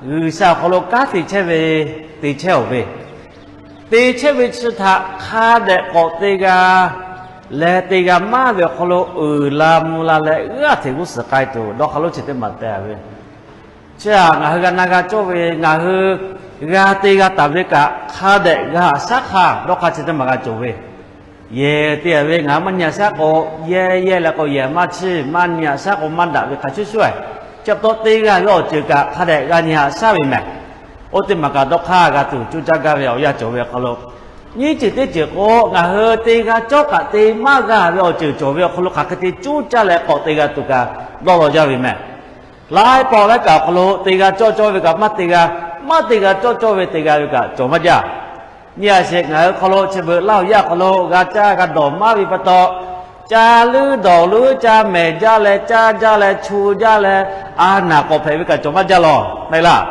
G'uiˬsha awˬ hk'aw lo kanˉ te chehˇ ve, te chehˇ-oˬ ve, te chehˇ ve chi htaꞈ hk'a dehꞈ k'awꞈ te g'a leh te g'a maˇ ve awˬ hk'aw lo uiˍ la mvuh la leh g'aˇ hteꞈ g'uˇ suhˍ k'ai tuˬ dawˇ hk'aˇ lonˉ chi teˇ maˬ tehꞈ ve. Chi htaꞈ ngaˬ hui g'a na g'a cawˇ ve, ngaˬ hui g'a te g'a taˍ ve kaꞈ hk'a dehꞈ g'a haꞈ shaˉ hk'aˇ dawˇ hk'aˇ chi teˇ maˬ g'a cawˬ ve. Yehˬ te-a ve ngaˬ hui maˇ nyi haꞈ shaˉ k'o, yehˇ yehˇ leh k'o yehˬ maˇ chiˇ, maˇ nyi haꞈ shaˉ k'o maˇ daꞈ ve hk'a shuˍ shuˍ-e. Chi pa taw te g'a ve awˬ ceuˬ kaꞈ hk'a dehꞈ g'a nyi haꞈ shaˉ ve mehˬ. Oˇ teˇ maˬ kaꞈ dawˇ hk'aˇ g'a tuˬ cuˇ caˇ gaˇ ve awˬ yanˇ cawˬ ve awˬ hk'aw lo, nyiˇ ceuˬ teˇ ceuˬ k'o, ngaˬ hui te g'a cawˇ kaꞈ te maˇ g'a ve awˬ ceuˬ cawˬ ve awˬ hk'aw lo hk'aˬ hk'e te cuˇ caˇ leh k'awꞈ te g'a tuˬ kaꞈ dawˇ law jaˇ ve mehˬ. Laiˉ paw laiˉ kaꞈ awˬ hk'aw lo te g'a cawˇ cawˇ ve kaꞈ maˇ te g'a, maˇ te g'a cawˇ cawˇ ve te g'a ve kaꞈ cawˬ maˇ jaˇ. Nyi a sheˍ, ngaˬ hui hk'aw lo chi beuꞈ Laˇ huˍ yaˇ awˬ hk'aw lo g'a caˇ g'a dawˬ maˇ ve pa taw, caˇ leuˉ dawˬ leuˉ caˇ mehˍ jaˇ leh caˇ jaˇ leh chu jaˇ leh a naˬ k'awꞈ hpehꞈ ve kaꞈ cawˬ maˇ jaˇ law, maˇ heˆ laˇ.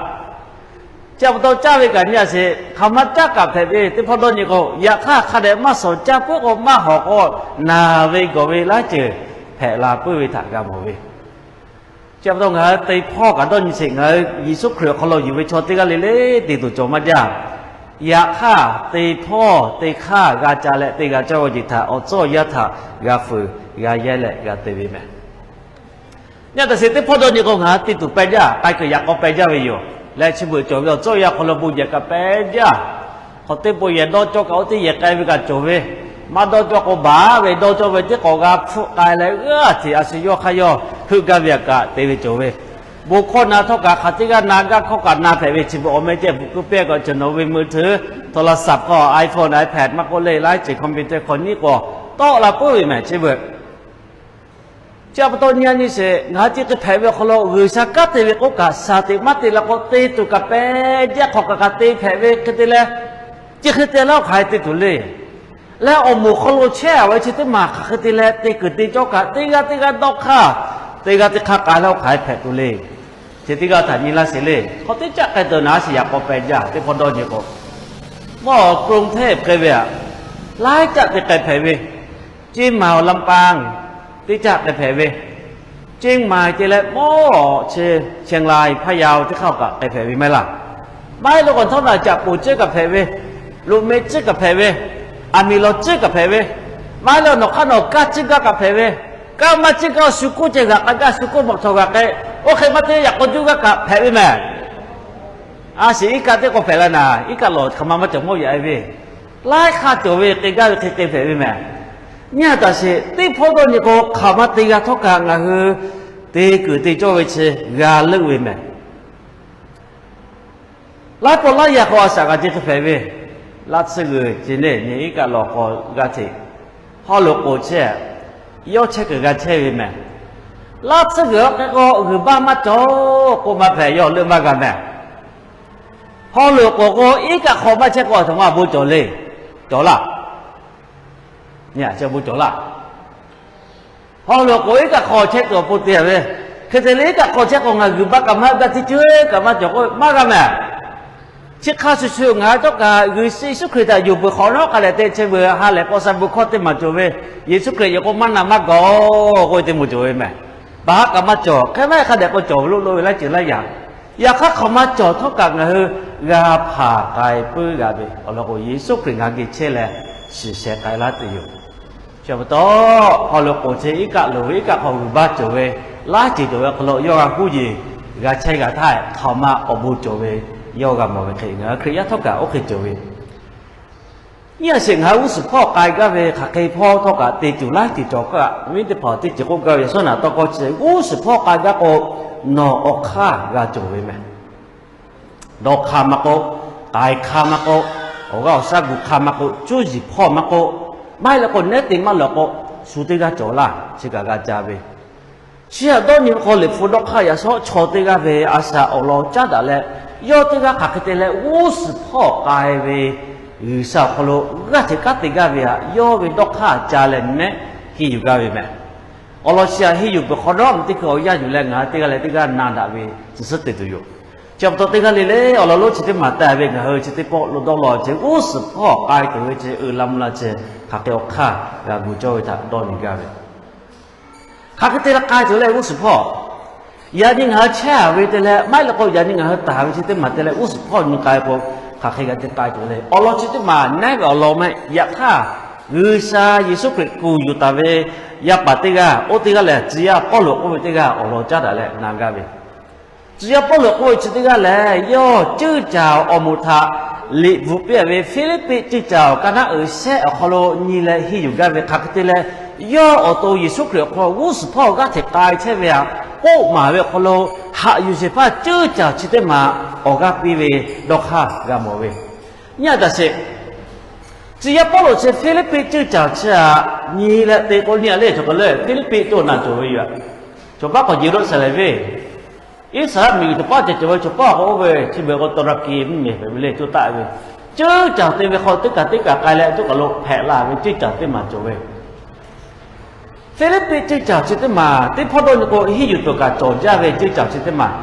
Chi pa taw caˇ ve kaꞈ nyi a sheˍ, hk'aˬ ma caˇ kaꞈ hpehꞈ ve teˇ hpawˇ dawˇ nyi k'o, yaꞈ hk'aˇ hk'a dehꞈ maˇ shawˍ caˇ puiˉ k'o maˇ hawˍ k'o, naˬ ve gawˬ ve laiˉ ceuˬ hpehꞈ la puiˉ ve htaꞈ g'a mawˬ ve. Chi pa taw ngaˬ hui te hpawˇ kaꞈ dawˇ nyi sheˍ, ngaˬ hui Yeˍsuˆ Hkriꞈ awˬ hk'aw lo yuˬ ve chaw teˇ g'aˇ le le te tuˬ cawˬ maˇ jaˇ. Yaꞈ hk'aˇ te hpawˇ te hk'aˇ g'a ca leh te g'a cawˇ ve awˬ ceuˬ htaꞈ awˬ tcuhˉ awˬ yaˇ htaꞈ g'a fuiˍ g'a yehˇ leh g'a te ve mehˬ. Nyi a taꞈ sheˍ, teˇ hpawˇ dawˇ nyi k'o ngaˬ hui te tuˬ peh jaˇ, k'ai kuiˬ yaꞈ k'aw peh jaˇ ve yoˬ. Leh chi beuꞈ cawˬ ve awˬ tcuhˉ awˬ yaˇ hk'aw lo bon yehˬ kaꞈ peh jaˇ. Hk'awꞈ teˇ bon yehˬ dawˇ cawˇ kaꞈ oˇ teˇ yehˬ k'ai ve kaꞈ cawˬ ve, maˇ dawˇ cawˇ k'o baˬ ve dawˇ cawˇ ve teˇ k'awꞈ g'a hpfuhˆ k'ai leh g'aˇ hteꞈ a shu yawˇ hk'aˇ yawˇ heuˆ gaˇ ve aꞈ kaꞈ te ve cawˬ ve. Bon hkawˇ na htawˇ kaꞈ hk'aˬ teˇ g'aˇ na gaˇ hkawˇ kaꞈ na hpehꞈ ve, chi beuꞈ awˬ meh ceh bvuhꞈ keu pehˇ kaꞈ cawˬ nawˬ ve meuˇ hteuˇ, htaw la saˍ hkawˇ iPhone, iPad maˇ k'oˆ le, laiˉ ceuˬ computer hk'aw nyiˉ k'awꞈ tawˆ la puiˉ ve mehˬ chi beuꞈ. Chi pa taw nyi a nyi sheˍ, ngaˬ hui chi hk'e hpehꞈ ve awˬ hk'aw lo G'uiˬsha kanˉ te ve k'oˆ kaꞈ shaˍ teꞈ maˇ te la k'o te tuˬ kaꞈ peh jaˇ, hk'awꞈ kaꞈ kaꞈ te hpehꞈ ve hk'e te leh, chi hk'e te leh oˇ hk'aˬ hk'e te tuˬ le. Leh awˬ moˍ hk'aw lo chehˇ a ve chi teˇ maˬ hk'aˬ hk'e te leh te kuiˬ te cawˇ kaꞈ teˇ g'aˇ teˇ g'aˇ dawˇ hk'aˇ, teˇ g'aˇ teˇ hk'aˇ k'ai leh oˇ hk'aˬ hk'e hpehꞈ tuˬ le. Chi teˇ g'aˇ htaꞈ nyi laˇ sheˍ le. Hk'awꞈ teˇ caˆ k'ai teuˬ naˍ a shiˍ yaꞈ k'aw peh jaˇ teˇ hpawˇ dawˇ nyi k'o, mawˇ กรุงเทพ hk'e ve aꞈ, laiˉ caˆ te k'ai hpehꞈ ve, เชียงใหม่ awˬ ลำปาง teˇ caˆ k'ai hpehꞈ ve, เชียงใหม่ te leh mawˇ chi เชียงราย Phayaw teˇ hk'aˇ kaꞈ k'ai hpehꞈ ve maˇ heˆ laˇ. Maˇ heˆ lo k'awꞈ htawˇ naˬ caꞈ poˬ ciˉ kaꞈ hpehꞈ ve, loꞈ meh ciˉ kaꞈ hpehꞈ ve, aˬ miˍ lawˬ ciˉ kaꞈ hpehꞈ ve, maˇ heˆ lo nawˬ hk'aˇ nawˬ kaˇ ciˉ gaˇ kaꞈ hpehꞈ ve, kaˇ maˇ ciˉ gaˇ shu kuˇ ceh g'aꞈ k'ai gaˇ, shu kuˇ mawꞈ htawꞈ g'aꞈ k'ai, oˇ hk'e maˇ te yaꞈ k'aw juˇ gaˇ kaꞈ hpehꞈ ve mehˬ. A shiˍ iˉ kaˆ teˇ k'o hpehꞈ la naˍ, iˉ kaˆ lawˬ hk'aˬ ma maˇ cawˬ mawˇ yaꞈ e ve, laiˉ hk'aˇ cawˬ ve k'e gaˇ ve hk'e te hpehꞈ ve mehˬ. Nyi a taꞈ sheˍ, teˇ hpawˇ dawˇ nyi k'o hk'aˬ ma te g'a htawˇ kaꞈ ngaˬ hui te kuiˬ te cawˇ ve chi g'a leuˆ ve mehˬ. Laiˉ pawˆ laiˉ yaˇ k'o a shaꞈ g'a ce hk'e hpehꞈ ve, laˇ tsuhˇ g'uiˬ ce neˇ nyi iˉ kaˆ lawˬ k'aw g'a hteꞈ, hawˉ lo k'oˍ chehˇ, yawˇ chehˇ kuiˬ g'a chehˇ ve mehˬ. Laˇ tsuhˇ g'uiˬ hk'e k'o g'uiˬ baˇ maˇ cawˬ k'oˆ maˇ hpehꞈ, yawˇ leuˆ maˇ g'a mehˬ. Hawˉ lo k'oˍ k'o iˉ kaˆ hk'aw maˇ chehˇ k'o a htoꞈ ma awˬ bon cawˬ le. Cawˬ laˇ. Nyi a ce awˬ bon cawˬ laˇ. Hawˉ lo k'oˍ iˉ kaˆ hk'aw chehˇ tuˬ awˬ pon te ve, hk'e te leh iˉ kaˆ hk'aw chehˇ k'o ngaˬ g'uiˬ baˇ kaꞈ maˇ g'a, teˇ ceuˬ kaꞈ maˇ cawˬ k'o maˇ g'a mehˬ. Chi hk'a shuˍ shuˍ ngaˬ hui htawˇ kaꞈ G'uiˬsha Yeˍsuˆ Hkriꞈ htaꞈ yonˍ peuˬ hk'awꞈ nawˉ k'ai leh te chehˇ ve ha lehˬ k'aw sha bon hkawˇ teˇ maˬ cawˬ ve, Yeˍsuˆ Hkriꞈ yoˬ k'o maˇ na maˇ g'a k'oˆ ve teˇ moˍ cawˬ ve mehˬ. Baˬ ha kaꞈ maˇ cawˬ, hk'e maˇ heˆ hk'a dehꞈ k'o cawˬ ve lo lo ve laiˉ ceuˬ laiˉ yaꞈ. Yaꞈ hk'aˇ hk'aˬ ma cawˬ htawˇ kaꞈ ngaˬ hui g'a hpanˍ k'ai puiˉ g'a ve awˬ lawn k'o, Yeˍsuˆ Hkriꞈ ngaˬ geh chehˇ leh shiˍ sheh k'ai laˇ tuˬ yoˬ. Chi pa taw, hawˉ lo k'oˍ chehˇ iˉ kaˆ loˍ ve iˉ kaˆ hk'aw g'uiˬ baˇ cawˬ ve, laiˉ ceuˬ cawˬ ve hk'aw lo yawˇ g'a huˉ yeˬ g'a chehˇ g'a htaˇ, hk'aˬ ma awˬ bon cawˬ ve yawˇ g'a mawˬ ve hk'e, ngaˬ hui Hkriꞈ yaˇ htawˇ kaꞈ oˇ hk'e cawˬ ve. Nyi a sheˍ, ngaˬ hui g'uˇ suhˍ hpawˇ k'ai gaˇ ve hk'aˬ hk'e hpawˇ htawˇ kaꞈ te tuˬ laiˉ ceuˬ cawˬ kaꞈ, viˉ teˇ hpaˍ teˇ ceuˬ k'oˆ gaˇ ve yaꞈ shawˉ naꞈ tawˇ kawˇ chi, g'uˇ suhˍ hpawˇ k'ai gaˇ k'o, nawˬ awˬ hk'aˇ g'a cawˬ ve mehˬ. Dawˇ hk'aˇ maˇ k'oˆ, k'ai hk'aˇ maˇ k'oˆ, awˬ g'aˇ awˬ shaˉ gu hk'aˇ maˇ k'oˆ, cuˇ yiˍ hpawˇ maˇ k'oˆ, maˇ heˆ leh k'o nehˉ te maˇ lawˬ k'o, shu teˇ g'aˇ cawˬ laˇ, chi kaꞈ g'a ca ve. Chi htaꞈ dawˇ nyi ve hk'aw Liꞈ hpu dawˇ hk'aˇ yaꞈ shawˉ chaw teˇ g'aˇ ve a shaꞈ awˬ lawn caˉ daꞈ leh, yawˇ teˇ g'aˇ hk'aˬ hk'e te leh g'uˇ suhˍ hpawˇ k'ai ve G'uiˬsha awˬ hk'aw lo g'aˇ hteꞈ kanˉ te gaˇ ve htaꞈ yawˇ ve dawˇ hk'aˇ ca leh nehˉ henˇ yuˬ gaˇ ve mehˬ. Awˬ lawn chi htaꞈ henˇ yuˬ peuˬ hk'awꞈ nawˉ, teˇ hkui awˬ yanˇ yuˬ leh ngaˬ hui teˇ g'aˇ leh teˇ g'aˇ na daꞈ ve tcuh suhˉ te tuˬ yoˬ. Chi pa taw teˇ g'aˇ le le awˬ lawn lonˉ chi teˇ maˬ te ve ngaˬ hui chi teˇ pawˆ lo dawˇ law ce g'uˇ suhˍ hpawˇ k'ai tuˬ ve ce uiˍ la mvuh la ce hk'aˬ hk'e awˬ hk'aˇ g'a gu cawˇ ve htaꞈ dawˇ nyi gaˇ ve. Hk'aˬ hk'e te leh k'ai tuˬ leh g'uˇ suhˍ hpawˇ Yaꞈ nyi ngaˬ hui chehˇ ve te leh, maˇ heˆ leh k'o yaꞈ nyi ngaˬ hui taˍ ve chi teˇ maˬ te leh g'uˇ suhˍ hpawˇ nyi k'ai k'o, hk'aˬ hk'e g'a te k'ai tuˬ le. Awˬ lawn chi teˇ maˬ naˉ ve awˬ lawn meh. Yaꞈ hk'aˇ, G'uiˬsha Yeˍsuˆ Hkriꞈ kuˬ yuˬ taˍ ve yaˇ paˍ teˇ g'aˇ, oˇ teˇ g'aˇ lehˬ tcuh yaˇ Pawˇluꞈ k'oˆ ve teˇ g'aˇ awˬ lawn caˉ daꞈ leh na gaˇ ve. Tcuh yaˇ Pawˇluꞈ k'oˆ ve chi teˇ g'aˇ lehˬ, yawˇ ceuˇ caˬ awˬ moˍ htaꞈ liꞈ bvuhꞈ piˇ ve Hpiˇliˇpiˆ ceuˇ caˬ awˬ ka naˉ uiˍ shehˆ awˬ hk'aw lo nyi leh henˇ yuˬ gaˇ ve hk'aˬ hk'e te leh, yawˇ awˬ to Yeˍsuˆ Hkriꞈ awˬ hk'aw lo g'uˇ suhˍ hpawˇ g'aˇ hteꞈ k'ai chehˇ ve aꞈ k'oˆ maˍ ve awˬ hk'aw lo, haꞈ yuˬ sheˍ hpaˇ ceuˇ caˬ chi teˇ maˬ awˬ g'aˇ piˇ ve dawˇ hk'aˇ g'a mawˬ ve. Nyi a taꞈ sheˍ, tcuh yaˇ Pawˇluꞈ chi Hpiˇliˇpiˆ ceuˇ caˬ chi aꞈ nyi leh te k'o, nyi a lehˬ cawˬ k'o lehˬ Hpiˇliˇpiˆ toˇ na cawˬ ve yoˬ. Cawˬ paˉ k'awꞈ Yeˍruˆsaˍlehnˍ ve Iˉsaˍreˍlaˆ miˬguiˬ cawˬ paˉ ceh cawˬ ve, cawˬ paˉ k'o oˇ ve chi beuꞈ k'o Taˍraˍkiˍ mvuhˇmiˬ hpehꞈ ve le, coˇ taˆ ve. Ceuˇ caˬ te ve hk'aw teˇ kaˬ teˇ kaˬ k'ai leh coˇ kaˬ lo hpehꞈ la ve ceuˇ caˬ teˇ maˬ cawˬ ve. Hpiˇliˇpiˆ ceuˇ caˬ chi teˇ maˬ teˇ hpawˇ dawˇ nyi k'o, henˇ yuˬ tuˬ kaꞈ cawˬ jaˇ ve ceuˇ caˬ chi teˇ maˬ.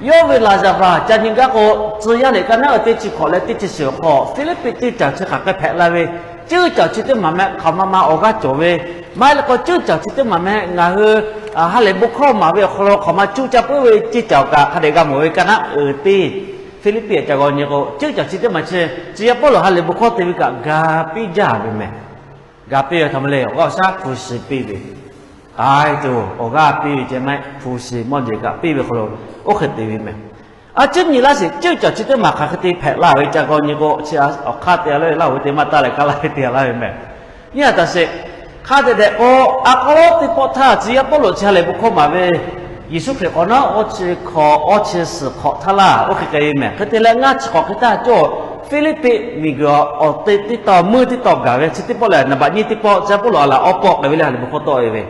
Yawˇ ve laˍzaˍvaˍ ca nyi gaˇ k'o, tcuh yaˇ liꞈ ka naˉ uiˍ teˇ chi hkawꞈ leh teˇ chi suhˍ awˬ hk'aw Hpiˇliˇpiˆ ceuˇ caˬ chi hk'aˬ hk'e hpehꞈ la ve, ceuˇ caˬ chi teˇ maˬ meh hk'aˬ ma ma awˬ g'aˇ cawˬ ve, maˇ heˆ leh k'o ceuˇ caˬ chi teˇ maˬ meh ngaˬ hui ha lehˬ bon hkawˇ maˍ ve awˬ hk'aw lo hk'aˬ ma cuˇ caˇ puiˉ ve ceuˇ caˬ awˬ kaꞈ hk'a dehꞈ g'a mawˬ ve ka naˉ uiˍ teˇ Hpiˇliˇpiˆ ca g'aw nyi k'o, ceuˇ caˬ chi teˇ maˬ chi tcuh yaˇ Pawˇluꞈ ha lehˬ bon hkawˇ te ve kaꞈ ga piˇ jaˇ ve meh. Ga piˇ ve htaꞈ ma le, awˬ g'aˇ awˬ shaˉ hpu shiˍ piˇ ve, k'ai tuˬ awˬ g'aˇ piˇ ve ceh maˇ heˆ, hpu shiˍ mawˇ jeˬ kaꞈ piˇ ve hk'aw lo oˇ hk'e te ve meh. A ciˉ nyi laˇ sheˍ, ceuˇ caˬ chi teˇ maˬ hk'aˬ hk'e te hpehꞈ la ve ca g'aw nyi k'o, chi awˬ hk'aˇ te a le, laˇ hu ve te maˇ taˇ leh ka laˇ ve te a laˇ ve meh. Nyi a taꞈ sheˍ, hk'a dehꞈ dehꞈ k'o, a k'aw teˇ pawˆ htaˇ tcuh yaˇ Pawˇluꞈ chi ha lehˬ bon hkawˇ maˍ ve Yeˍsuˆ Hkriꞈ k'awꞈ nawˉ awˇ chi hk'awꞈ awˇ chi suhˍ hk'awꞈ htaˇ laˇ oˇ hk'e k'ai ve meh. Hk'e te leh ngaˇ chi hk'awꞈ hk'e htaˇ cawˇ Hpiˇliˇpiˆ miˬguiˬ awˬ te teˇ tawn meuˇ teˇ tawn gaˬ ve chi teˇ pawˆ lehˬ, naˍ baꞈ nyiˇ teˇ pawˆ tcuh yaˇ Pawˇluꞈ a laˬ awˇ pawˆ k'ai ve le, ha lehˬ bon hkawˇ tawˆ e ve.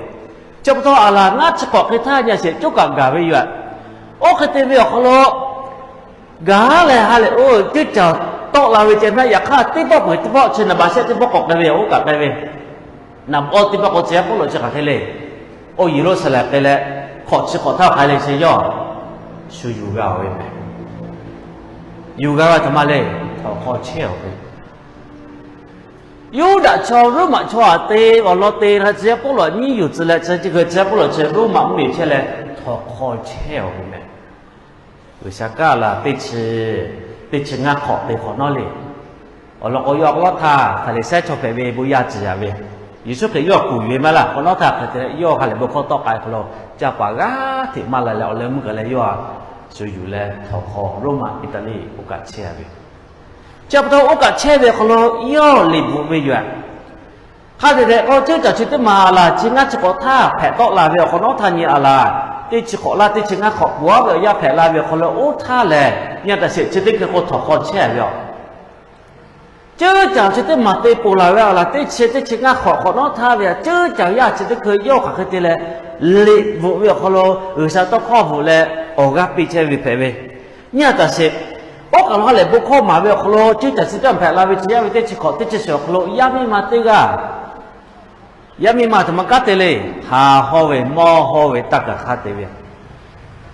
Chi pa taw a laˬ ngaˇ chi hk'awꞈ hk'e htaˇ nyi a sheˍ coˇ kaꞈ gaˬ ve yoˬ. Oˇ hk'e te ve awˬ hk'aw lo gaˬ leh ha lehˬ oˇ ceuˇ caˬ tawˆ la ve ceh maˇ heˆ, yaꞈ hk'aˇ teˇ pawˆ peuˬ teˇ pawˆ chi naˍ baꞈ shehˆ teˇ pawˆ k'awꞈ k'ai ve, oˇ kaꞈ k'ai ve. Naˍ baꞈ awˇ teˇ pawˆ k'o tcuh yaˇ Pawˇluꞈ chi hk'aˬ hk'e le, oˇ Yeˍruˆsaˍlehnˍ k'ai leh hk'awꞈ chi hk'awꞈ htaˇ hk'aˬ hk'e le chi yawˇ shu yuˬ g'a ve meh. Yuˬ g'a ve htaꞈ ma le, htawnˍ hk'aw chehˇ-oˬ ve. Yuˇdaꞈ chaw Roˉmaꞈ chaw aꞈ te awˬ lawn te hk'a tcuh yaˇ Pawˇluꞈ nyiˇ yuˬ tcuh leh chi hk'e tcuh yaˇ Pawˇluꞈ chi Roˉmaꞈ mvuhˇmiˬ chehˇ leh htawnˍ hk'aw chehˇ-oˬ ve meh. G'uiˬsha kaˉ laˬ teˇ chi, teˇ chi ngaˇ hk'awꞈ te hk'awꞈ nawˉ le. Awˬ lawn k'o yawˇ k'awꞈ laˇ htaˇ Hpaˍriˍsehˇ chaw hpehꞈ ve bon yaˇ ciˍ yaˍ ve, Yeˍsuˆ Hkriꞈ yawˇ kuˬ yuˬ ve maˇ laˇ. K'awꞈ nawˉ htaˇ hk'e te leh yawˇ ha lehˬ bon hkawˇ tawˆ k'ai hk'aw lo ca paˍ g'aˇ hteꞈ maˇ la leh awˬ leh mvuhˇ k'ai leh yawˇ shu yuˬ leh htawnˍ hk'aw Roˉmaꞈ Iˉtaˍliˆ oˇ kaꞈ chehˇ ve. Chi pa taw oˇ kaꞈ chehˇ ve hk'aw lo yawˇ liꞈ bvuhꞈ ve yoˬ. Hk'a dehꞈ dehꞈ k'o ceuˇ caˬ chi teˇ maˬ a laˬ chi ngaˇ chi hk'awꞈ htaˇ hpehꞈ tawˆ la ve awˬ hk'awꞈ nawˉ htaˇ nyi a laˬ, teˇ chi hk'awꞈ laˇ teˇ chi ngaˇ hk'awꞈ peuˬ a ve awˬ yanˇ hpehꞈ la ve awˬ hk'aw lo oˇ htaˇ lehˬ, nyi a taꞈ sheˍ chi teˇ hkui k'o htawnˍ hk'aw chehˇ ve yoˬ. Ceuˇ caˬ chi teˇ maˬ te ponˬ laˬ ve a laˬ teˇ chi teˇ chi ngaˇ hk'awꞈ hk'awꞈ nawˉ htaˇ ve a ceuˇ caˬ yaˇ chi teˇ hkui yawˇ hk'aˬ hk'e te leh liꞈ bvuhꞈ ve awˬ hk'aw lo G'uiˬsha tawˇ hkawˇ bvuhꞈ leh awˬ g'aˇ piˇ chehˇ ve hpehꞈ ve. Nyi a taꞈ sheˍ, oˇ kaˬ lo ha lehˬ bon hkawˇ maˍ ve awˬ hk'aw lo ceuˇ caˬ chi teˇ maˬ hpehꞈ la ve chi yaˇ ve teˇ chi hk'awꞈ teˇ chi suhˍ awˬ hk'aw lo yaˇ miˇ ma teˇ g'aˇ, yaˇ miˇ ma htaꞈ ma kanˉ te le, haˍ haw ve mawˇ haw ve taˇ kaˬ hk'a te ve,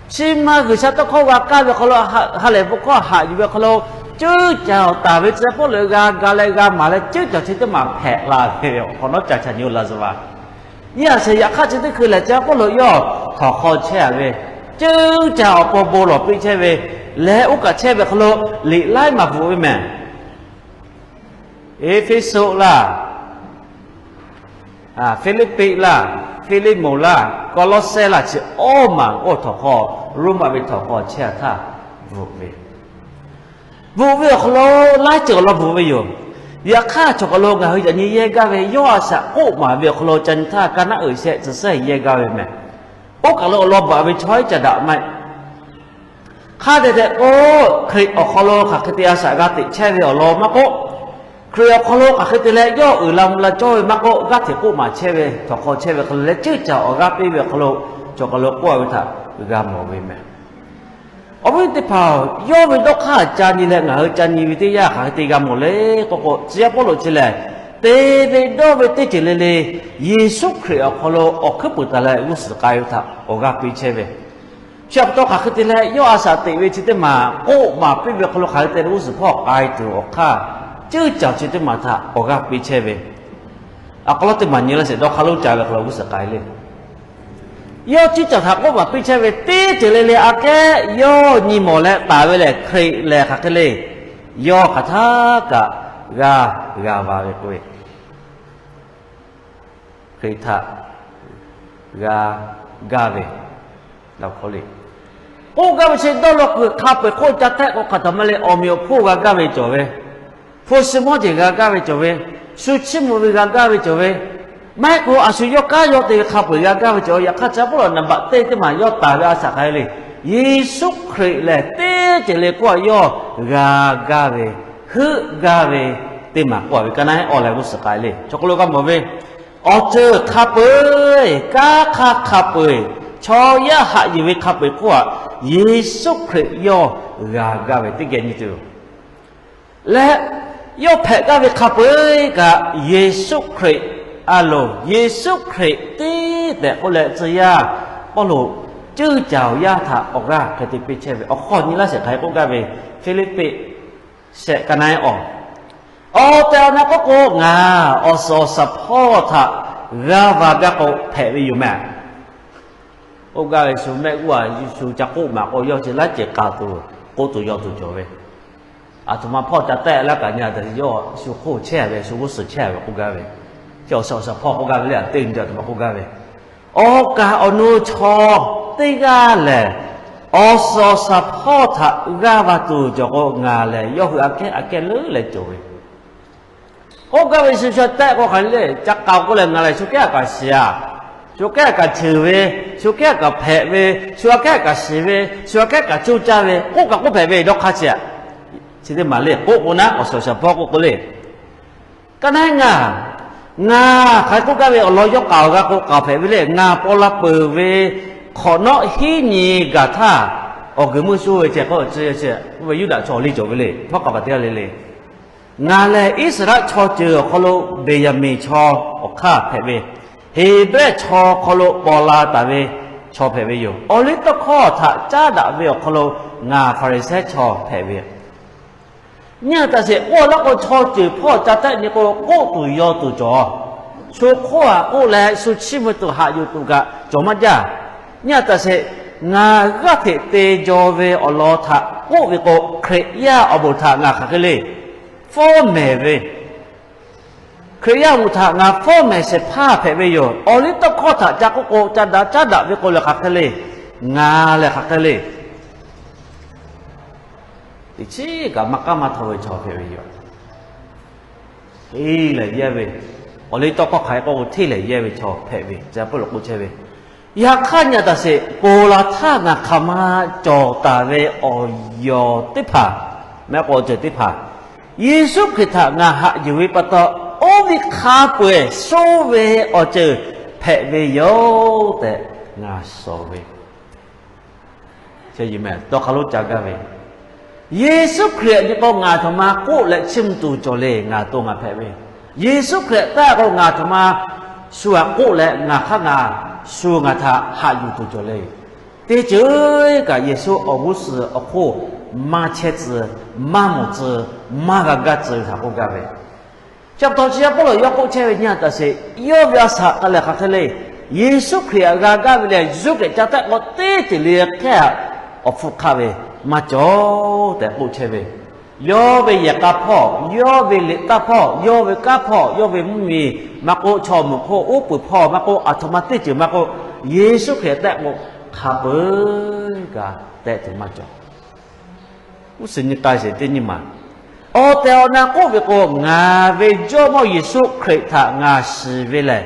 chi ma G'uiˬsha tawˇ hkawˇ g'a kaˇ ve hk'aw lo ha lehˬ bon hkawˇ haꞈ yuˬ ve hk'aw lo ceuˇ caˬ awˬ taˍ ve tcuh yaˇ Pawˇluꞈ g'a ga leh g'a maˍ leh ceuˇ caˬ chi teˇ maˬ hpehꞈ la ve awˬ hk'awꞈ nawˉ ca chaꞈ nyi oˇ laˬ zuhˬ vaˬ. Nyi a sheˍ, yaꞈ hk'aˇ chi teˇ hkui lehˬ tcuh yaˇ Pawˇluꞈ yawˇ htawnˍ hk'aw chehˇ ve, ceuˇ caˬ awˬ pon bon lawˬ piˇ chehˇ ve lehˬ oˇ kaꞈ chehˇ ve hk'aw lo liꞈ laiˉ maˬ bvuhꞈ ve meh. Eˇfeˇsuꞈ laˇ, Hpiˇliˇpiˆ laˇ, Hpiˇliˇmonˍ laˇ, Kawˇlawˇsehˇ laˇ chi awˇ maˬ k'o htawnˍ hk'aw, Roˉmaꞈ ve htawnˍ hk'aw chehˇ htaˇ bvuhꞈ ve, bvuhꞈ ve awˬ hk'aw lo laiˉ ceuˬ awˬ lawn bvuhꞈ ve yoˬ. Yaꞈ hk'aˇ chaw hk'aw lo ngaˬ hui yaꞈ nyi yehˇ gaˇ ve yawˇ a shaꞈ k'oˆ maˍ ve awˬ hk'aw lo ca nyi htaˇ ka naˉ uiˍ shehˆ tcuh sehˉ yehˇ gaˇ ve meh. Oˇ kaˬ lo awˬ lawn bvuhꞈ ve chaw iˉ ca daꞈ maˇ heˆ. Hk'a dehꞈ dehꞈ k'o, Hkriꞈ awˬ hk'aw lo hk'aˬ hk'e te a shaꞈ g'a teꞈ chehˇ ve awˬ lawn maˇ k'oˆ, Hkriꞈ awˬ hk'aw lo hk'aˬ hk'e te leh yawˇ uiˍ la mvuh la cawˇ ve maˇ k'oˆ, g'aˇ hteꞈ k'oˆ maˍ chehˇ ve htawnˍ hk'aw chehˇ ve hk'aw lo leh ceuˇ caˬ awˬ g'aˇ piˇ ve awˬ hk'aw lo chaw hk'aw lo k'oˆ a ve htaꞈ g'a mawˬ ve meh. Awˬ viˉ teˇ hpaˍ-oˬ, yawˇ ve dawˇ hk'aˇ ca nyi leh ngaˬ hui ca nyi ve teˇ yanˇ hk'aˬ hk'e te g'a mawˬ le k'oˆ k'o, tcuh yaˇ Pawˇluꞈ chi lehˬ, te ve dawˇ ve teˇ ceuˬ le le Yeˍsuˆ Hkriꞈ awˬ hk'aw lo awˬ hkuiˉ puiˍ taˍ leh g'uˇ suhˍ k'ai ve htaꞈ awˬ g'aˇ piˇ chehˇ ve. Chi pa taw hk'aˬ hk'e te leh yawˇ a shaꞈ teꞈ ve chi teˇ maˬ k'oˆ maˍ piˇ ve hk'aw lo hk'aˬ hk'e te leh g'uˇ suhˍ hpawˇ k'ai tuˬ awˬ hk'aˇ, ceuˇ caˬ chi teˇ maˬ htaꞈ awˬ g'aˇ piˇ chehˇ ve. A k'aw lawˉ teˇ maˬ nyi laˇ sheˍ, dawˇ hk'aˇ lonˉ ca ve hk'aw lo g'uˇ suhˍ k'ai le. Yawˇ cuˇ caˬ htaꞈ k'oˆ maˍ piˇ chehˇ ve teˇ ceuˬ le le aꞈ kehˉ yawˇ nyi mawˬ leh taˍ ve lehˬ, Hkriꞈ lehˬ hk'aˬ hk'e le, yawˇ hk'aˬ htaˇ kaꞈ g'aˇ g'a va ve k'oˆ ve, Hkriꞈ htaꞈ g'a gaˇ ve, k'oˆ gaˇ ve chi dawˇ law kuiˬ hk'a peu-eˬ hk'oˆ ca tehˆ k'o hk'aˬ htaꞈ ma le, awˬ meꞈ awˬ hponˇ g'a gaˇ ve cawˬ ve, hpu shi mawˇ jeˬ g'a gaˇ ve cawˬ ve, shu chiˇ mvuh ve g'a gaˇ ve cawˬ ve, maˇ heˆ k'o a shu yawˇ kanˉ yawˇ te ve hk'a peu-eˬ g'a gaˇ ve cawˬ ve. Yaꞈ hk'aˇ, chi pa taw naˍ baꞈ teˇ teˇ maˬ yawˇ taˍ ve a shaꞈ hk'aˬ hk'e le, Yeˍsuˆ Hkriꞈ lehˬ teˇ ceuˬ le k'oˆ a yawˇ g'a gaˇ ve, heuˆ gaˇ ve teˇ maˬ k'oˆ a ve ka naˉ awˬ lehˬ g'uˇ suhˍ k'ai le. Chaw hk'aw lo g'a mawˬ ve, awˬ ceuˬ hk'a peu-eˬ, kanˉ hk'aˇ hk'a peu-eˬ, chaw yaˇ haꞈ yuˬ ve hk'a peu-eˬ hk'oˆ aꞈ, Yeˍsuˆ Hkriꞈ yawˇ g'a gaˇ ve teˇ geh nyi tuˬ leh, yawˇ hpehꞈ gaˇ ve hk'a peu-eˬ kaꞈ Yeˍsuˆ Hkriꞈ a loˍ, Yeˍsuˆ Hkriꞈ tiˉ tehꞈ k'oˆ leh tcuh yaˇ Pawˇluꞈ ceuˇ caˬ awˬ yaˇ htaꞈ awˬ g'aˇ hk'e te piˇ chehˇ ve awˬ hk'aw nyi laˇ shehˍ hk'aˬ hk'e k'oˆ gaˇ ve, Hpiˇliˇpiˆ shehˆ ka naˉ awˬ, awˬ tehˬ awˬ na k'oˆ k'o, ngaˬ awˬ suhˍ awˬ shaˍ hpawˇ htaꞈ g'aˇ va gaˇ k'o hpehꞈ ve yoˬ mehˍ. K'oˆ gaˇ ve shu mehˆ g'uˇ a shu ca k'oˆ maˍ k'o, yawˇ chi laˉ cehˬ k'a tuˬ k'oˆ tuˬ yaw tuˬ cawˬ ve, aˬ htoꞈ ma hpawˇ ca tehˆ laˇ kaꞈ nyi a ta yawˇ shu hk'oˆ chehˇ a ve, shu g'uˇ suhˍ chehˇ a ve k'oˆ gaˇ ve, chi awˬ suhˍ awˬ shaˍ hpawˇ k'oˆ gaˇ ve le, a teˇ nyi a htoꞈ ma k'oˆ gaˇ ve, awˬ kaˍ awˬ nu chaw teˇ g'aˇ lehˬ, awˬ suhˍ awˬ shaˍ hpawˇ htaꞈ g'aˇ va tuˬ cawˬ k'o, ngaˬ lehˬ yawˇ hui aꞈ kehˉ aꞈ kehˉ leuˉ leh cawˬ ve, k'oˆ gaˇ ve shu sha tehˆ k'o hk'aˬ le, ca k'aoˍ k'oˆ leh ngaˬ lehˬ shu kehˉ aꞈ kaꞈ shiˍ a, shu kehˉ aꞈ kaꞈ ceuˬ ve, shu kehˉ aꞈ kaꞈ hpehꞈ ve, shu aꞈ kehˉ aꞈ kaꞈ shiˍ ve, shu aꞈ kehˉ kaꞈ coˇ caˇ ve, k'oˆ kaꞈ k'oˆ hpehꞈ ve dawˇ hk'aˇ chi a. Chi teˇ maˬ le k'oˆ k'o naˉ, awˬ suhˍ awˬ shaˍ hpawˇ k'oˆ k'o le, ka naˉ ngaˬ, ngaˬ hk'aˬ hk'e k'oˆ gaˇ ve awˬ lawn yawˇ k'aoˍ g'a k'o k'aoˍ hpehꞈ ve le, ngaˬ paw la peuˬ ve hk'awꞈ nawˉ hiˉ nyi gaˬ htaˇ, awˬ guiˬ meuˇ shu ve ceh k'o, chi ve Yuˇdaꞈ chaw awˬ liˇ cawˬ ve le, hpawˇ k'a paˍ teˇ g'aˇ le le, ngaˬ lehˬ Iˉsaˍreˍlaˆ chaw ceuˬ awˬ hk'aw lo Beˍyaˍmenˍ chaw awˬ hk'aˇ hpehꞈ ve, Heˍbrehˇ chaw hk'aw lo paw la taˍ ve chaw hpehꞈ ve yoˬ. Awˬliˇtawˇhkawˇ htaꞈ caˉ daꞈ ve awˬ hk'aw lo ngaˬ Hpaˍriˍsehˇ chaw hpehꞈ ve, nyi a taꞈ sheˍ k'oˆ laˇ k'o, chaw ceuˬ hpawˇ ca tehˆ nyi k'o, k'oˆ tuˬ yaw tuˬ cawˬ. Shu hk'oˆ aꞈ k'oˆ leh shu chiˇ mvuh tuˬ haꞈ yuˬ tuˬ kaꞈ cawˬ maˇ jaˇ. Nyi a taꞈ sheˍ, ngaˬ g'aˇ hteꞈ te jaw ve awˬ lawn htaꞈ k'oˆ ve k'o, Hkriꞈ yaˇ awˬ moˍ htaꞈ ngaˬ hk'aˬ hk'e le fawˉ mehˍ ve, Hkriꞈ yaˇ awˬ moˍ htaꞈ ngaˬ fawˉ mehˍ shehˍ hpaˇ hpehꞈ ve yoˬ. Awˬliˇtawˇhkawˇ htaꞈ ca k'oˆ k'o, ca daꞈ caˉ daꞈ ve k'o lehˬ hk'aˬ hk'e le, ngaˬ lehˬ hk'aˬ hk'e le, teꞈ chiˉ kaꞈ maˇ k'aˉ maˇ htaw ve chaw hpehꞈ ve yoˬ. Hteˇ lehˍ yehˇ ve, awˬliˇtawˇhkawˇ hk'aˬ hk'e k'oˆ k'o, hteˇ lehˍ yehˇ ve chaw hpehꞈ ve, ca Pawˇluꞈ k'oˆ chehˇ ve. Yaꞈ hk'aˇ nyi a taꞈ sheˍ, ponˬ laˬ htaˇ ngaˬ hk'aˬ ma cawˬ taˍ ve awˬ yawˬ teˇ hpaˍ, mehˆ k'o awˬ ceuˬ teˇ hpaˍ, Yeˍsuˆ Hkriꞈ htaꞈ ngaˬ haꞈ yuˬ ve pa taw, oˇ ve hk'a peu-eˬ suh ve awˬ ceuˬ hpehꞈ ve yoˬ tehꞈ ngaˬ shawˍ ve, dawˇ hk'aˇ lonˉ ca gaˇ ve, Yeˍsuˆ Hkriꞈ nyi k'o ngaˬ htoꞈ ma k'oˆ leh chiˇ mvuh tuˬ cawˬ le, ngaˬ to ngaˬ hpehꞈ ve, Yeˍsuˆ Hkriꞈ taˆ k'o ngaˬ htoꞈ ma shu htaꞈ k'oˆ leh ngaˬ hk'aˇ ngaˬ shu ngaˬ htaꞈ haꞈ yuˬ tuˬ cawˬ le. Teˇ ceuˬ kaꞈ Yeˍsuˆ awˬ g'uˇ suhˍ awˬ hk'oˆ maˇ chehˇ tcuh, maˇ mawˬ tcuh, maˇ g'a gaˇ tcuh ve htaꞈ k'oˆ gaˇ ve, chi pa taw chi yaˇ Pawˇluꞈ yawˇ k'oˆ chehˇ ve nyi a taꞈ sheˍ, yawˇ ve a shaꞈ k'a lehˬ hk'aˬ hk'e le, Yeˍsuˆ Hkriꞈ htaꞈ g'a gaˇ ve lehˬ, Yeˍsuˆ Hkriꞈ ca tehˆ k'o teˇ ceuˬ le hk'e awˬ hpfuhˇ hk'aˆ ve maˇ cawˬ tehꞈ k'oˆ chehˇ ve, yawˇ ve yehˬ k'a hpawˇ, yawˇ ve liꞈ taˇ hpawˇ, yawˇ ve kanˉ hpawˇ, yawˇ ve mvuhˇmiˬ maˇ k'oˆ, chaw mvuhˇ hk'oˆ uˉ peunˍ hpawˇ maˇ k'oˆ, aˬ htoꞈ ma teˇ ceuˬ maˇ k'oˆ, Yeˍsuˆ Hkriꞈ tehˆ k'o hk'a peu-eˬ kaꞈ tehˆ tuˬ maˇ cawˬ. Uˉ suhˍ nyi k'ai sheˍ teˇ nyi ma, awˬ tehˬ awˬ na k'oˆ ve k'o, ngaˬ ve Jawˇmawˇ Yeˍsuˆ Hkriꞈ htaꞈ ngaˬ shiˍ ve lehˬ,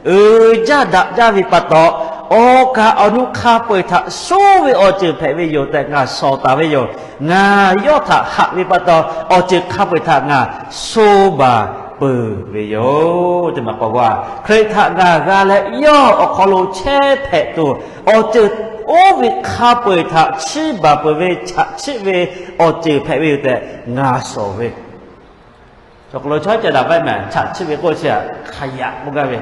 uiˍ jaˇ daꞈ jaˇ ve pa taw, awˬ kaˍ awˬ nu hk'a peu-eˬ htaꞈ suh ve awˬ ceuˬ hpehꞈ ve yoˬ tehꞈ ngaˬ shawˍ taˍ ve yoˬ. Ngaˬ yawˇ htaꞈ haꞈ ve pa taw, awˬ ceuˬ hk'a peu-eˬ htaꞈ ngaˬ suh baˬ peuˬ ve yoˬ. Teˇ maˬ k'awꞈ g'a, Hkriꞈ htaꞈ ngaˬ g'a leh yawˇ awˬ hk'aw lo chehˇ hpehꞈ tuˬ, awˬ ceuˬ oˇ ve hk'a peu-eˬ htaꞈ chiˇ baˬ peuˬ ve chaꞈ chiˆ ve awˬ ceuˬ hpehꞈ ve yoˬ tehꞈ ngaˬ shawˍ ve, chaw hk'aw lo chaw ca daꞈ vaˇ mehˍ, chaꞈ chiˆ ve k'oˆ chi hk'a yaꞈ k'oˆ gaˇ ve,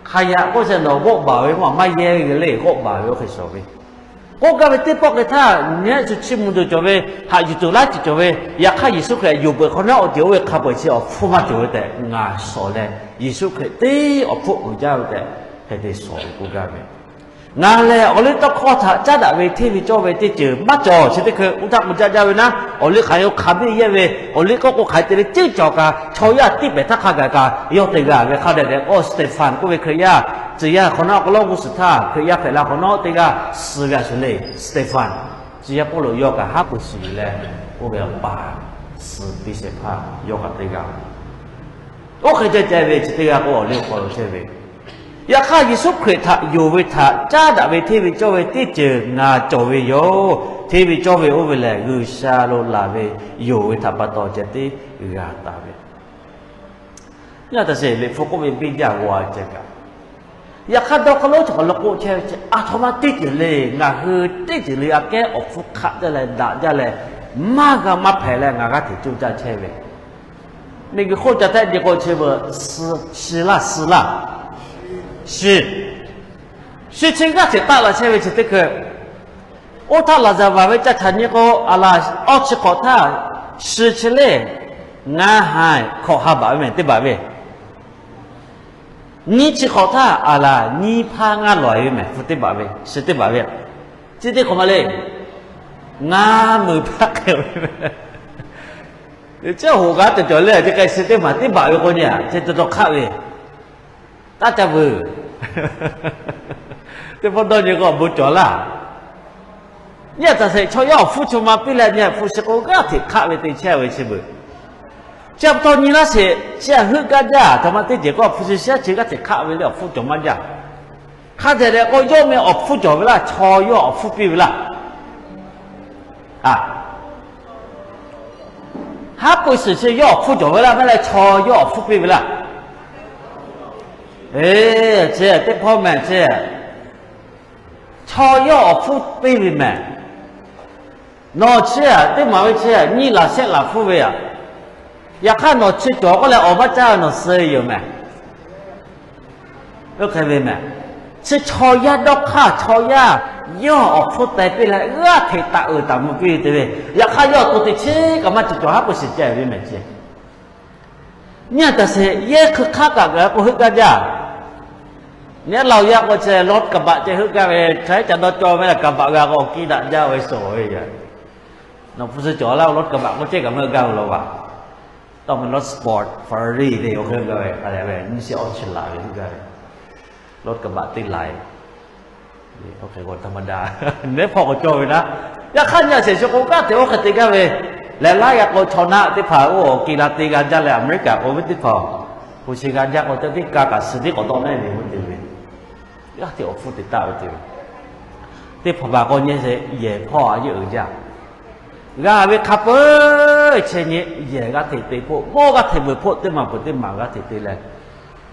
hk'a yaꞈ k'oˆ chi nawˬ g'awˆ baˬ ve maˇ maˇ yehˇ ve le, g'awˆ baˬ ve oˇ hk'e shawˍ ve, k'oˆ gaˇ ve teˇ pawˆ hk'e htaˇ, nyi a shu chiˇ mvuh tuˬ cawˬ ve, haꞈ yuˬ tuˬ laˇ ceuˬ cawˬ ve, yaꞈ hk'aˇ Yeˍsuˆ Hkriꞈ yonˍ peuˬ hk'awꞈ nawˉ awˬ ceuˬ oˇ ve hk'a peu-eˬ chi awˬ hpfuhˇ maˇ cawˬ ve tehꞈ ngaˬ shawˍ leh, Yeˍsuˆ Hkriꞈ teˇ awˬ hpfuhˇ uiˍ jaˇ ve tehꞈ hk'e te shawˍ ve k'oˆ gaˇ ve, Ngaˬ lehˬ awˬ liˇ tawˇ hkawˇ htaꞈ caˉ daꞈ ve hteˇ ve cawˇ ve teˇ ceuˬ maˇ cawˬ. Chi teˇ hkui oˇ htaˇ k'o caˇ jaˇ ve naˉ, awˬ liˇ hk'aˬ hk'e hk'aˬ biˇ yehˇ ve, awˬ liˇ k'oˆ k'o hk'aˬ hk'e te ve ceˇ cawˬ kaꞈ, chaw yaˇ tiˇ pehˍ htaˇ hk'a gaˬ kaꞈ yawˇ te g'a ve hk'a dehꞈ dehꞈ k'o, Steˍfanˍ k'oˆ ve Hkriꞈ yaˇ, tcuh yaˇ hk'awꞈ nawˉ Kawˇlawˇ g'uˇ suhˍ htaˇ Hkriꞈ yaˇ hpehꞈ la hk'awꞈ nawˉ teˇ g'aˇ suh ve a shuˍ le. Steˍfanˍ, tcuh yaˇ Pawˇluꞈ yawˇ kaꞈ haˉ pui shiˍ yuˬ leh, oˇ ve awˬ paˍ suh piˇ shehˍ hpaˇ yawˇ kaꞈ teˇ g'aˇ. Oˇ hk'e ceh ceh ve chi teˇ g'aˇ k'o, awˬ liˇ awˬ hk'aw lo chehˇ ve. Yaꞈ hk'aˇ, Yeˍsuˆ Hkriꞈ htaꞈ yonˍ ve htaꞈ caˉ daꞈ ve hteˇ ve cawˇ ve teˇ ceuˬ ngaˬ cawˬ ve yoˬ. Hteˇ ve cawˇ ve oˇ ve lehˬ, G'uiˬsha lo laˬ ve yonˍ ve htaꞈ pa taw ceh tiˉ g'a taˍ ve. Nyi a taꞈ sheˍ, Liꞈ hpu k'oˆ ve biˇ jaˇ g'a ceh kaꞈ, yaꞈ hk'aˇ dawˇ hk'aˇ lonˉ chi hk'aw lo k'oˆ chehˇ ve chi, aˬ htoꞈ ma teˇ ceuˬ le, ngaˬ hui teˇ ceuˬ le aꞈ kehˉ awˬ hpfuhˇ hk'aˆ jaˇ leh daꞈ jaˇ leh, maˇ g'a maˇ hpehꞈ leh ngaˬ g'aˇ hteꞈ coˇ caˇ chehˇ ve. Miˬguiˬ hk'oˆ ca tehˆ nyi k'o chi beuꞈ, shiˍ laˇ, suh laˇ, shiˍ, shiˍ chi g'aˇ hteꞈ taˆ la chehˇ ve chi teˇ hkui. Oˇ htaˇ laˍzaˍvaˍ ve ca htaꞈ nyi k'o, aˬ laˬ awˇ chi hk'awꞈ htaˇ, shiˍ chi le, ngaˇ haiˬ hkawꞈ ha baꞈ ve mehˬ teˇ baꞈ ve. Nyiˇ chi hk'awꞈ htaˇ aˬ laˬ nyiˇ hpaˇ ngaˇ lawˬ ve mehˬ hpu teˇ baꞈ ve, shiˍ teˇ baꞈ ve. Chi teˇ hk'awꞈ ma le, ngaˇ meuˍ hpaˇ hk'e ve. Chi hoꞈ g'a cawˬ cawˬ le, chi hk'e shiˍ teˇ maˬ teˇ baꞈ ve k'o nyi a, chi taw taw hk'aˆ ve, taˇ ca veuˬ. Teˇ pawˆ dawˇ nyi k'o awˬ bon cawˬ laˇ. Nyi a taꞈ sheˍ, chaw yaˇ awˬ hpfuhˇ chaw ma piˇ leh nyi a hpu shi k'o g'aˇ hteꞈ hk'aˆ ve te chehˇ ve chi beuꞈ. Chi pa taw nyi laˇ sheˍ, chi a heuˆ gaˇ jaˇ. Htaꞈ ma teˇ ceuˬ k'o awˬ hpfuhˇ chi shiˉ chi g'aˇ hteꞈ hk'aˆ ve le, awˬ hpfuhˇ cawˬ maˇ jaˇ. Hk'a dehꞈ dehꞈ k'o, yawˇ meh awˬ hpfuhˇ cawˬ ve laˇ, chaw yaˇ awˬ hpfuhˇ piˇ ve laˇ. A, haˉ pui shiˍ chi yawˇ awˬ hpfuhˇ cawˬ ve laˇ, maˇ leh chaw yaˇ awˬ hpfuhˇ piˇ ve laˇ. E, chi teˇ hpawˇ mehˬ chi, chaw yaˇ awˬ hpfuhˇ piˇ ve mehˬ. Nawˬ chi a teˇ maˬ ve chi nyiˇ laˬ shehˆ laˬ hpfuhˇ ve a. Yaꞈ hk'aˇ nawˬ chi cawˬ k'oˆ leh awˬ maˇ caˇ ve nawˬ suh yoˬ mehˬ. Oˇ hk'e ve mehˬ. Chi chaw yaˇ dawˇ hk'aˇ, chaw yaˇ yawˇ awˬ hpfuhˇ teh piˇ leh g'aˇ hteꞈ taꞈ uiˍ taˍ mvuh piˇ ve te ve. Yaꞈ hk'aˇ yawˇ to teˇ chi kaꞈ maˇ cawˬ cawˬ, haˉ pui shiˍ ceh ve mehˬ chi. Nyi a taꞈ sheˍ, yehˇ hkui hk'aˆ kaꞈ gaˬ k'o heuˆ gaˇ jaˇ. Nyi a laˬ yaˇ k'o chi รถกระบะ ceh heuˆ gaˇ ve, hk'aˬ hk'e ca dawˇ cawˇ ve laˇ, กระบะ g'a k'o kiˇ daꞈ jaˇ ve sawˍ ve yaꞈ. Nawˬ hpu shi cawˬ laˇ, รถกระบะ k'o ceh kaꞈ maˇ heuˆ gaˇ ve law va. Tawˇ meh รถสปอร์ต Ferrari te oˇ hk'e gaˇ ve, a leh ve nyiˇ shehˆ awˇ chi laˬ ve heuˆ gaˇ ve, รถกระบะ teˇ laiˬ. Oˇ hk'e k'o ธรรมดา neˉ hpawˇ k'awꞈ cawˇ ve naˉ. Yaꞈ hk'aˇ nyi a sheˍ shu k'o g'aˇ hteꞈ oˇ hk'e te gaˇ ve, lehˬ laˇ g'a k'o chaw naˆ teˇ hpaˍ oˇ kiˇ la te g'a jaˇ leh Aˍmeˍriˆkaꞈ k'oˆ ve teˇ hpaˍ, hpu shi g'a jaˇ k'o teˇ tiˉ ka kaꞈ suh tiˉ k'awꞈ dawˆ naˆ ve oˇ te ve, g'aˇ hteꞈ awˬ hpfuhˇ te taˆ ve te ve. Teˇ hpaˍ baˬ k'o nyi sheˍ, yehˬ hpawˇ a yeˇ uiˍ jaˇ. G'a ve hk'a peu-eˬ chehˇ nyi, yehˬ g'aˇ hteꞈ te hpoˆ, mawˇ g'aˇ hteꞈ veuˬ hpoˆ, teˇ maˬ peuˬ teˇ maˬ g'aˇ hteꞈ te leh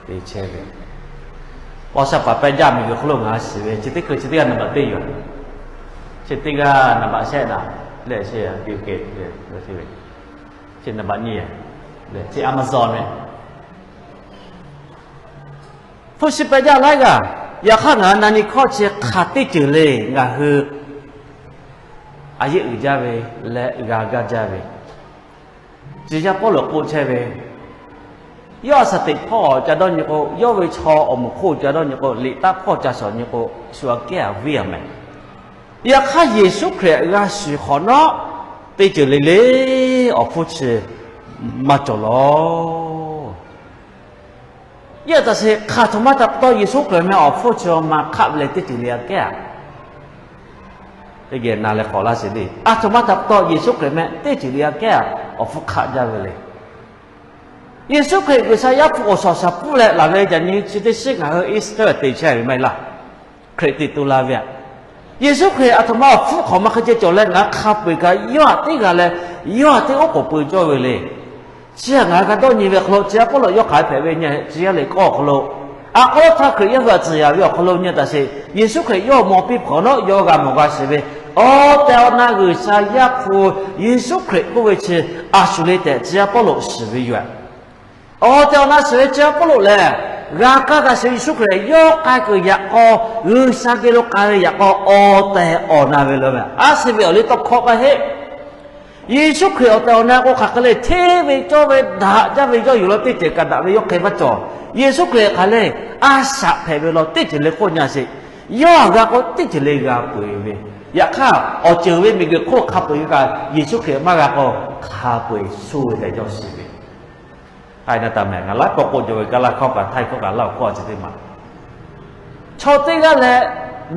te chehˇ ve. Awˬ shaˍ paˍ pehˇ jaˇ miˬguiˬ hk'oˆ lo ngaˬ shiˍ ve, chi teˇ hkui chi teˇ g'aˇ นับเบอร์ teˇ yoˬ. Chi teˇ g'aˇ นับเบอร์ shehˆ naˍ, lehˬ chi Bill Gates ve, chi นับเบอร์ nyiˇ, chi Amazon ve. Hpu shi pehˇ jaˇ laiˉ g'aˇ. Yaꞈ hk'aˇ ngaˬ hui na nyi hkawˇ chi hk'aˬ teˇ ceuˬ le ngaˬ hui a yeˇ uiˍ jaˇ ve leh g'a gaˇ jaˇ ve, tcuh yaˇ Pawˇluꞈ k'oˆ chehˇ ve, yawˇ a shaˍ teꞈ hpawˇ ca dawˇ nyi k'o, yawˇ ve chaw awˬ moˍ hk'oˆ ca dawˇ nyi k'o, liꞈ taˇ hpawˇ ca shawˍ nyi k'o, shu aꞈ kehˉ a viˉ a mehˍ. Yaꞈ hk'aˇ Yeˍsuˆ Hkriꞈ g'a shuˍ hk'awꞈ nawˉ, teˇ ceuˬ le le awˬ hpfuhˇ chi maˇ cawˬ lawˬ. Yaꞈ htaꞈ sheˍ, hk'aˬ htoꞈ ma htaꞈ pa taw Yeˍsuˆ Hkriꞈ meh awˬ hpfuhˇ chi ma hk'aˆ ve leh teˇ ceuˬ le aꞈ kehˉ a? Teˇ geh na leh k'awꞈ laˇ sheˍ le. Aˬ htoꞈ ma htaꞈ pa taw Yeˍsuˆ Hkriꞈ meh teˇ ceuˬ le aꞈ kehˉ a awˬ hpfuhˇ hk'aˆ jaˇ ve le. Yeˍsuˆ Hkriꞈ G'uiˬsha Yaˇ hpu awˬ shaˍ shaˍ pfuhˇ leh laˬ ve yaꞈ nyi chi teˇ shiˉ ngaˬ hui Easter te chehˇ ve maˇ heˆ laˇ. Hkriꞈ teꞈ tu la ve aꞈ. Yeˍsuˆ Hkriꞈ aˬ htoꞈ ma awˬ hpfuhˇ hk'awꞈ ma hk'e ceh cawˬ leh ngaˬ hui hk'a peu-eˬ kaꞈ yawˇ aꞈ teˇ g'a leh, yawˇ aꞈ teˇ oˉ k'oˍ peu cawˇ ve le. Chi htaꞈ ngaˬ hui g'a dawˇ nyi ve hk'aw lo, tcuh yaˇ Pawˇluꞈ yawˇ hk'aˬ hk'e hpehꞈ ve nyi, tcuh yaˇ liꞈ k'awˇ awˬ hk'aw lo, a k'oˆ htaˇ Hkriꞈ yaˇ hui aꞈ tcuhˍ yaˍ ve awˬ hk'aw lo nyi a taꞈ sheˍ, Yeˍsuˆ Hkriꞈ yawˇ mawˬ piˇ hk'awꞈ nawˉ yawˇ g'a mawˬ g'a shiˍ ve, awˬ tehˬ awˬ na G'uiˬsha Yaˇ hpu Yeˍsuˆ Hkriꞈ k'oˆ ve chi a shuˍ le tehꞈ tcuh yaˇ Pawˇluꞈ shiˍ ve yoˬ. Awˬ tehˬ awˬ na shiˍ ve tcuh yaˇ Pawˇluꞈ lehˬ, g'a kaˇ g'a shiˍ ve Yeˍsuˆ Hkriꞈ yawˇ k'ai kuiˬ yaꞈ k'aw, G'uiˬsha geh lo k'ai ve yaꞈ k'aw awˬ tehˬ awˬ na ve lo meh. A shu ve awˬ liˇ tawˇ hkawˇ maˇ heˆ. Yeˍsuˆ Hkriꞈ awˬ tehˬ awˬ na k'o hk'aˬ hk'e le, hteˇ ve cawˇ ve daꞈ jaˇ ve yawˇ yuˬ la teˇ ceuˬ kaꞈ daꞈ ve yawˇ hk'e maˇ cawˬ. Yeˍsuˆ Hkriꞈ hk'aˬ le, a shaꞈ hpehꞈ ve law teˇ ceuˬ le hk'oˆ nyi a sheˍ. Yawˇ a g'a k'o teˇ ceuˬ le g'a peu-eˬ ve. Yaꞈ hk'aˇ awˬ ceuˬ ve miˬguiˬ hk'oˆ hk'a peu-eˬ ve kaꞈ Yeˍsuˆ Hkriꞈ maˇ g'a k'o, hk'a peu-eˬ shu ve tehꞈ yawˇ shiˍ ve. K'ai na taˍ mehˍ, ngaˬ laiˉ pawˆ k'oˆ cawˬ ve Gaˍlaˆ hkawˇ kaꞈ Htaiˇ hkawˇ kaꞈ Laˇ huˍ hkawˇ chi teˇ maˬ, chaw teˇ g'aˇ leh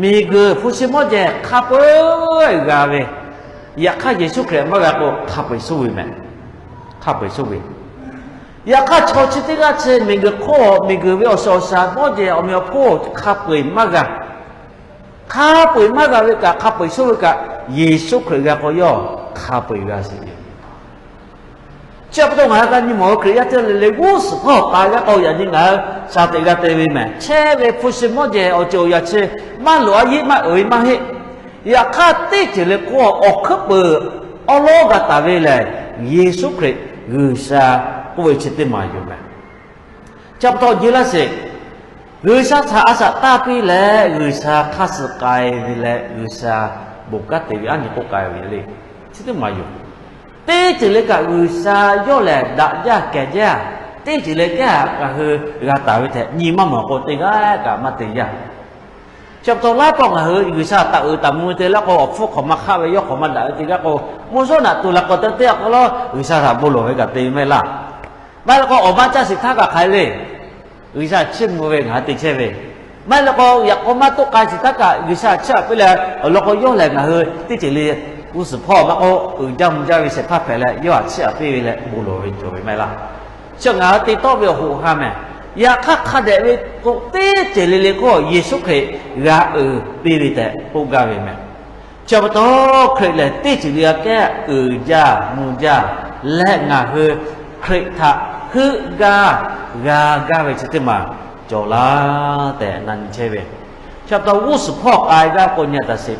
miˬguiˬ hpu shi mawˇ jehˬ hk'a peu-eˬ g'a ve, yaꞈ hk'aˇ Yeˍsuˆ Hkriꞈ maˇ g'a k'o hk'a peu-eˬ shu ve mehˍ. Hk'a peu-eˬ shu ve. Yaꞈ hk'aˇ chaw chi teˇ g'aˇ chi miˬguiˬ hk'oˆ, miˬguiˬ ve awˬ suhˍ awˬ shaˍ mawˇ jehˬ awˬ meꞈ awˬ hponˇ hk'a peu-eˬ maˇ g'a. Hk'a peu-eˬ maˇ g'a ve kaꞈ, hk'a peu-eˬ shu ve kaꞈ, Yeˍsuˆ Hkriꞈ g'a k'o yawˇ hk'a peu-eˬ g'a sheˍ ve. Chi pa taw ngaˬ hui g'a nyi mawˬ ve Hkriꞈ yaˇ teˇ g'aˇ le le g'uˇ suhˍ hpawˇ k'ai g'a k'o, yaꞈ nyi ngaˬ hui shaˍ teꞈ g'a te ve mehˍ. Chehˇ ve hpu shi mawˇ jehˬ awˬ ceuˬ awˬ yaꞈ chi maˇ loꞈ a yeˆ maˇ uiˍ ve maˇ heˆ. Yaꞈ hk'aˇ teˇ ceuˬ le k'o awˬ hkuiˉ peuˬ awˉ lawˉ g'a taˍ ve lehˬ, Yeˍsuˆ Hkriꞈ G'uiˬsha k'oˆ ve chi teˇ maˬ yoˬ mehˍ. Chi pa taw jehˬ laˇ sheˍ, G'uiˬsha htaꞈ a shaꞈ tanˇ piˇ leh G'uiˬsha hk'aˇ suh k'ai ve leh G'uiˬsha bon kanˉ te ve aˉ nyi k'oˆ k'ai ve le. Chi teˇ maˬ yoˬ. Teˇ ceuˬ le kaꞈ G'uiˬsha yawˇ lehˬ daꞈ jaˇ kehˬ jaˇ. Teˇ ceuˬ le kaꞈ ngaˬ hui g'a taˍ ve tehꞈ nyi maˇ mawˬ k'o, teˇ g'aˇ kaꞈ maˇ te yaˇ. Chi pa taw laiˉ pawˆ ngaˬ hui G'uiˬsha htaꞈ uiˍ taˍ mvuh te laˇ k'o, awˬ hpfuhˇ hk'awꞈ ma hk'aˆ ve yawˇ hk'awꞈ ma daꞈ ve teˇ g'aˇ k'o, mvuhˇ shawˉ naꞈ tu la k'o, teˇ teˇ a k'o lawˉ G'uiˬsha htaꞈ bon lawˬ ve kaꞈ te ve maˇ heˆ laˇ. Maˇ heˆ leh k'o, awˬ maˇ caˇ shiˍ htaˇ kaꞈ hk'aˬ hk'e le, G'uiˬsha chiˇ mvuh ve ngaˬ hui te chehˇ ve. Maˇ heˆ leh k'o, yaꞈ k'aw maˇ toˆ k'ai shiˍ htaˇ kaꞈ G'uiˬsha chiˇ aꞈ piˇ leh awˬ lawn k'o, yawˇ lehˬ ngaˬ hui teˇ ceuˬ le g'uˇ suhˍ hpawˇ maˇ k'oˆ, uiˍ jaˇ mvuh jaˇ ve shehˍ hpaˇ hpehꞈ leh yawˇ htaꞈ chiˇ aꞈ piˇ ve leh bon lawˬ ve cawˬ ve maˇ heˆ laˇ. Chi ngaˬ hui te tawˆ ve awˬ hoꞈ ha mehˍ. Yaꞈ hk'aˇ hk'a dehꞈ ve k'o, teˇ ceuˬ le le k'o Yeˍsuˆ Hkriꞈ g'a uiˍ piˇ ve tehꞈ k'oˆ gaˇ ve mehˍ. Chi pa taw, Hkriꞈ lehˬ teˇ ceuˬ le g'a kehˉ uiˍ jaˇ mvuh jaˇ leh, ngaˬ hui Hkriꞈ htaꞈ heuˆ gaˇ g'a gaˇ ve chi teˇ maˬ cawˬ laˇ tehꞈ na nyi chehˇ ve. Chi pa taw g'uˇ suhˍ hpawˇ k'ai gaˇ k'o nyi a taˍ sheˍ,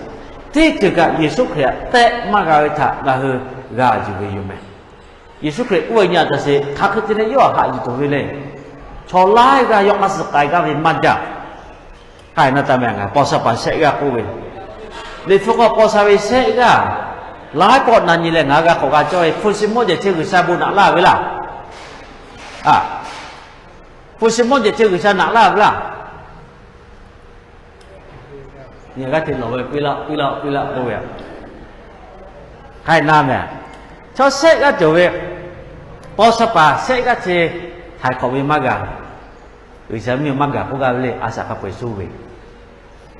teˇ ceuˬ kaꞈ Yeˍsuˆ Hkriꞈ htaꞈ tehˆ maˇ g'a ve htaꞈ ngaˬ hui g'a yuˬ ve yoˬ mehˍ. Yeˍsuˆ Hkriꞈ k'oˆ ve nyi a taˍ sheˍ, hk'aˬ hk'e te leh yawˇ htaꞈ haꞈ yuˬ tuˬ ve le. Chaw laiˉ g'aˇ yawˇ hk'aˇ suh k'ai gaˇ ve maˇ jaˇ. K'ai na taˍ mehˍ, ngaˬ paw sha paˍ shehˆ g'aˇ k'oˆ ve, Liꞈ hpu hk'aw paw sha ve shehˆ g'aˇ, laiˉ pawˆ na nyi leh ngaˬ g'a k'awꞈ g'a cawˇ ve, hpu shi mawˇ jehˬ chi G'uiˬsha bon naꞈ laˇ ve laˇ. A, hpu shi mawˇ jehˬ chi G'uiˬsha naꞈ laˇ ve laˇ. Nyi g'aˇ hteꞈ lawˬ ve piˇ laˆ piˇ laˆ piˇ laˆ k'oˆ ve, k'ai na mehˍ. Chaw shehˆ g'aˇ cawˬ ve, paw sha paˍ shehˆ g'aˇ chi htaiˍ hk'awꞈ ve maˇ g'a. G'uiˬsha mvuhˇ miˬ maˇ gaˬ k'oˆ gaˇ ve le, a shaꞈ hk'a peu-eˬ shu ve.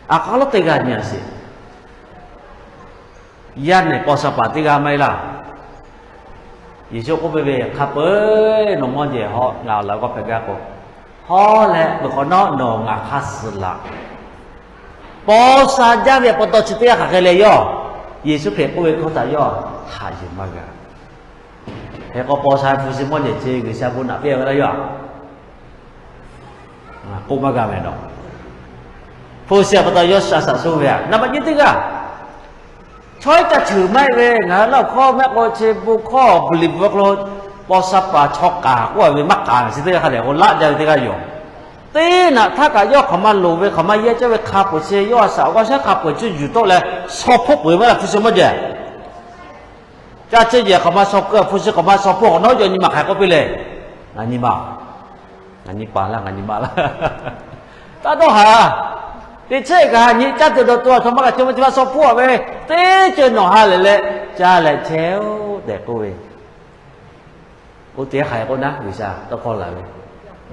A hk'aw lawˉ teˇ g'aˇ nyi a sheˍ. Yaˇ nehˬ paw sha paˍ teˇ g'aˇ maˇ heˆ laˇ. Yeˍsuˆ k'oˆ piˇ ve, hk'a peu-eˬ nawˬ mawˇ jehˬ hawˆ, ngaˬ awˬ laꞈ g'awˇ hpehꞈ gaˇ k'o, hawˉ leh peuˬ hk'awꞈ nawˉ nawˬ ngaˬ hk'aˇ suh laꞈ. Paw sha jaˇ ve pa taw chi teˇ g'aˇ hk'aˬ hk'e leh yawˇ Yeˍsuˆ Hkriꞈ k'oˆ ve hkawˇ htaꞈ yawˇ haꞈ yuˬ maˇ g'a. Hk'e k'o paw sha hpu shi mawˇ jehˬ chi G'uiˬsha bon naꞈ piˇ ve laˇ yawˇ k'oˆ maˇ g'a mehˍ nawˬ. Hpu shi pa taw yawˇ sha shaꞈ shu ve a, naˍ baꞈ nyi teˇ g'aˇ chaw iˉ ca cheuˬ maˇ heˆ ve, ngaˬ hui Laˇ huˍ hkawˇ mehˆ k'o chi bon hkawˇ bvuhꞈ liꞈ bvuhꞈ k'o, paw sha paˍ chaw k'aˍ k'oˆ ve maˇ k'aˍ chi teˇ g'aˇ hk'a dehꞈ k'o laˆ jaˇ ve teˇ g'aˇ yoˬ. Teˇ naꞈ htaˇ kaꞈ yawˇ hk'aˬ ma loˍ ve, hk'aˬ ma yehˇ cawˇ ve hk'a peu-eˬ chi yawˇ a shaꞈ awˬ g'aˇ shaˉ hk'a peu-eˬ cuˇ yuˬ tawˆ leh shaw hpoˆ peuˬ ve maˇ laˇ hpu shi mawˇ jehˬ. Caˇ ceˇ jehˬ hk'aˬ ma shaw keu, hpu shi hk'aˬ ma shaw hpoˆ k'awꞈ nawˉ yawˇ nyi ma hk'aˬ hk'e k'oˆ piˇ le. Ngaˬ nyi ma, ngaˬ nyi paˍ laˇ, ngaˬ nyi ma laˇ. Taˇ dawˇ haˍ. Teˇ chehˇ kaꞈ nyi caˇ tuˬ dawˬ tuˬ a htoꞈ ma kaꞈ cawˬ ve chi ma shaw hpoˆ a ve, teˇ ceuˬ nawˬ ha lehˬ leh caˇ leh chehˇ-oˆ tehꞈ k'oˆ ve. Oˇ teˇ hk'aˬ hk'e k'oˆ naˉ G'uiˬsha tawˇ hkawˇ laˬ ve,